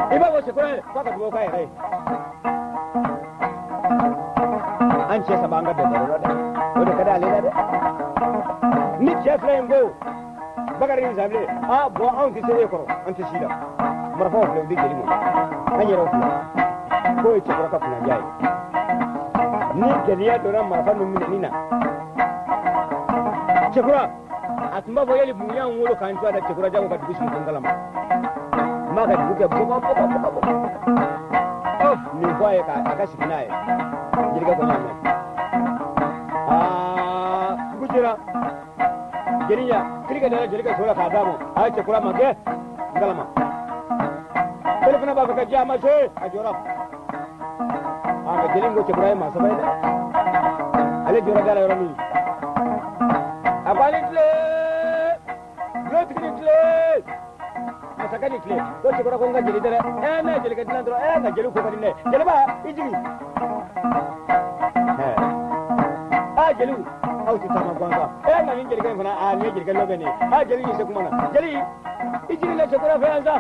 i b'a fɔ cɛkura ye f'a ka dugawu k'a yɛrɛ ye an cɛ saba an ka bɛn baro la dɛ o de ka di ale la dɛ ni cɛ fila in ko Bakari ni Nsanbilen a bɔn anw tɛ se e kɔrɔ an tɛ si la marifaw filɛ u di jeli ma an yɛrɛw filɛ k'o ye cɛkura ka kunnadiya ye ni gɛlɛya donna marifa ninnu minɛni na cɛkura a tun b'a fɔ yali mun y'an wolo k'an to a da cɛkura jago ka dugu sigi ko n kalama n b'a ka dugu kɛ bɔgɔ bɔgɔ bɔgɔ bɔgɔ nin fɔ a ye k'a ka sigi n'a ye jelikɛ ko n y'a mɛn aa dugu jɛra jeliya kirikɛ dara jelikɛ so la k'a d'a ma a ye cɛkura ma kɛ n kalama jeli fana b'a fɛ ka diya a ma se a jɔra a nka jeli ko cɛkura ye maa saba ye dɛ ale jɔra da la yɔrɔ min a ko ale tile bulotigi ni tile masakɛ ni tile ko cɛkura ko n ka jeli tɛ dɛ ne ye jelikɛ dilan dɔrɔn nka jeli ko ka di ne jeliba i jigin aa jeliw aw tɛ taama gansan nka nin jelikɛ in fana aa nin ye jelikɛ labɛn ye aa jeli y'i se kuma na jeli i jigin ne cɛkura fɛ yan sa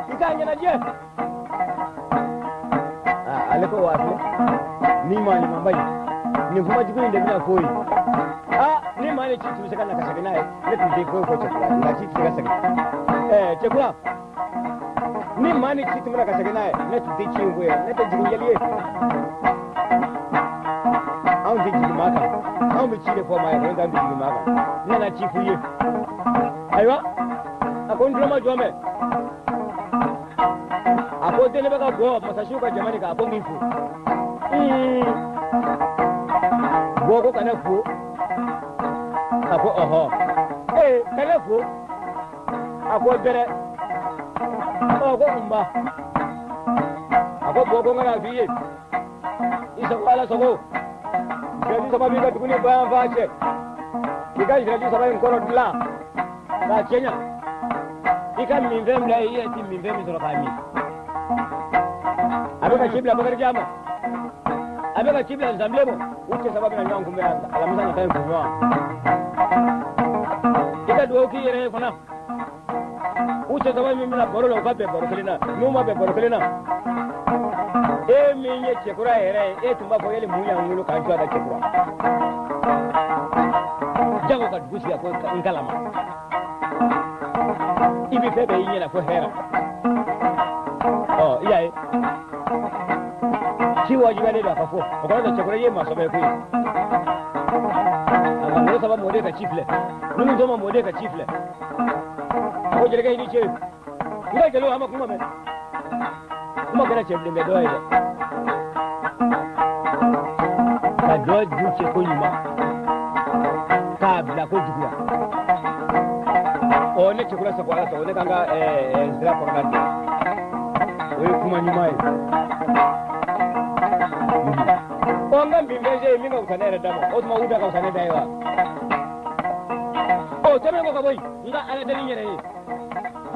i k'a ɲɛnajɛ ale ko waa filɛ ni maa ɲumanba in nin kuma jugu in de bɛna f'o ye aa ni maa ni ci tun bɛ se ka na ka segin n'a ye ne tun tɛ foyi fɔ cɛkura nka ci tɛ se ka segin cɛkura ni maa ni ci tun bɛ na ka segin n'a ye ne tun tɛ ci in fɔ ye ne tɛ jigin jeli ye anw tɛ jigin maa kan anw bɛ ci de fɔ maa ye n'o tɛ an tɛ jigin maa kan n nana ci f'u ye ayiwa a ko n tulo ma jɔ mɛ a ko deni bɛ ka bɔ masasiw ka jama nin kan a ko n k'i fo bɔ ko ka ne fo a ko ɔhɔ ka ne fo a ko dɛrɛ ɔ ko nba a ko bɔ ko n kana f'i ye i sago ala sago siraju saba b'i ka dugu ni bayan fa cɛ k'i ka siraju saba in kɔrɔ dilan k'a cɛɲa i ka minfɛn bila i yɛrɛ ti minfɛn min sɔrɔ k'a min a bɛ ka ci bila Bakarijan ma a bɛ ka ci bila Nsanbilen ma u cɛ saba bɛna ɲɔgɔn kunbɛn alamisa nata in kunɲɔgɔn i ka dugawu k'i yɛrɛ ye fana u cɛ saba min bɛna baro la u ka bɛn baro kelen na n'u ma bɛn baro kelen na e min ye cɛkura yɛrɛ ye e tun b'a fɔ yali mun y'an wolo k'an jɔ a da cɛkura jago ka dugu sigi a ko n kalama i bɛ fɛn bɛɛ y'i ɲɛna fo hɛrɛ ɔ i y'a ye ci wajibiyalen don a ka fɔ o kɔrɔ tɛ cɛkura ye maa sɔbɛ ye koyi a ŋolo saba mɔden ka ci filɛ ninnu ma mɔden ka ci filɛ a ko jelikɛ i ni ce n ka jeliw an ma kuma mɛn kuma kɛra cɛbilen bɛ dɔ ye dɛ ka dɔ dun cɛ ko ɲuman k'a bila ko juguya ɔ ne cɛkura sago ala sago ne k'an ka nsira kɔrɔla di o ye kuma ɲuman ye ɔ n ka minfɛn se ye min ka fisa ne yɛrɛ da ma o tuma u da ka fisa ne da ye wa ɔ tɛmɛnen kɔ ka bɔ yen n ka ala deli n yɛrɛ ye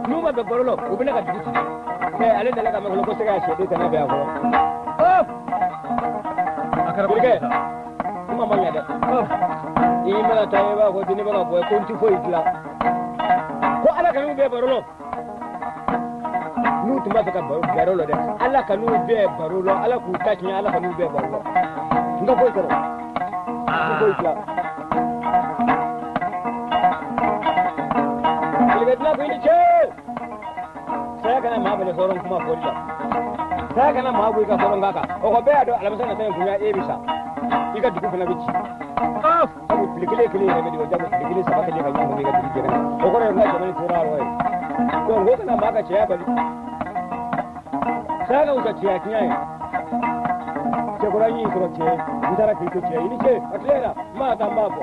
n'u ma bɛn baro la u bɛ ne ka dugu ci ale nana ka mɛn ko se ka sɛden tɛnɛ bɛ yan fɔlɔ a kɛra jelikɛ kuma ma ɲɛ dɛ i mana taa i b'a fɔ deni bɛ ka bɔ ko n ti foyi dilan ko ala kan'u bɛɛ baro la n'u tun b'a fɛ ka baro la dɛ ala kan'u bɛɛ baro la ala k'u ta tiɲɛ ala kan'u bɛɛ baro la n ka foyi sɔrɔ n foyi dilan jelikɛ dilan ko i ni ce saya kana maa bɛlɛ hɔrɔn kuma fɔli la saya kana maa bɔ i ka hɔrɔn kan o kɔ bɛɛ y'a dɔn alamisa nata in kunya e bɛ sa i ka dugu fana bɛ ci sabu tile kelen kelen yɛrɛ bɛ di o jago tile kelen saba kelen ka ɲɔgɔn kun i ka dugu jɛgɛnɛ o kɔrɔ ye n ka jamana tora yɔrɔ ye donc o kana maa ka cɛya bali saya ka wusa cɛya tiɲɛ ye cɛkɔrɔba y'i sɔrɔ cɛ n taara k'i to cɛ i ni ce a tile la n b'a taa n b'a fɔ.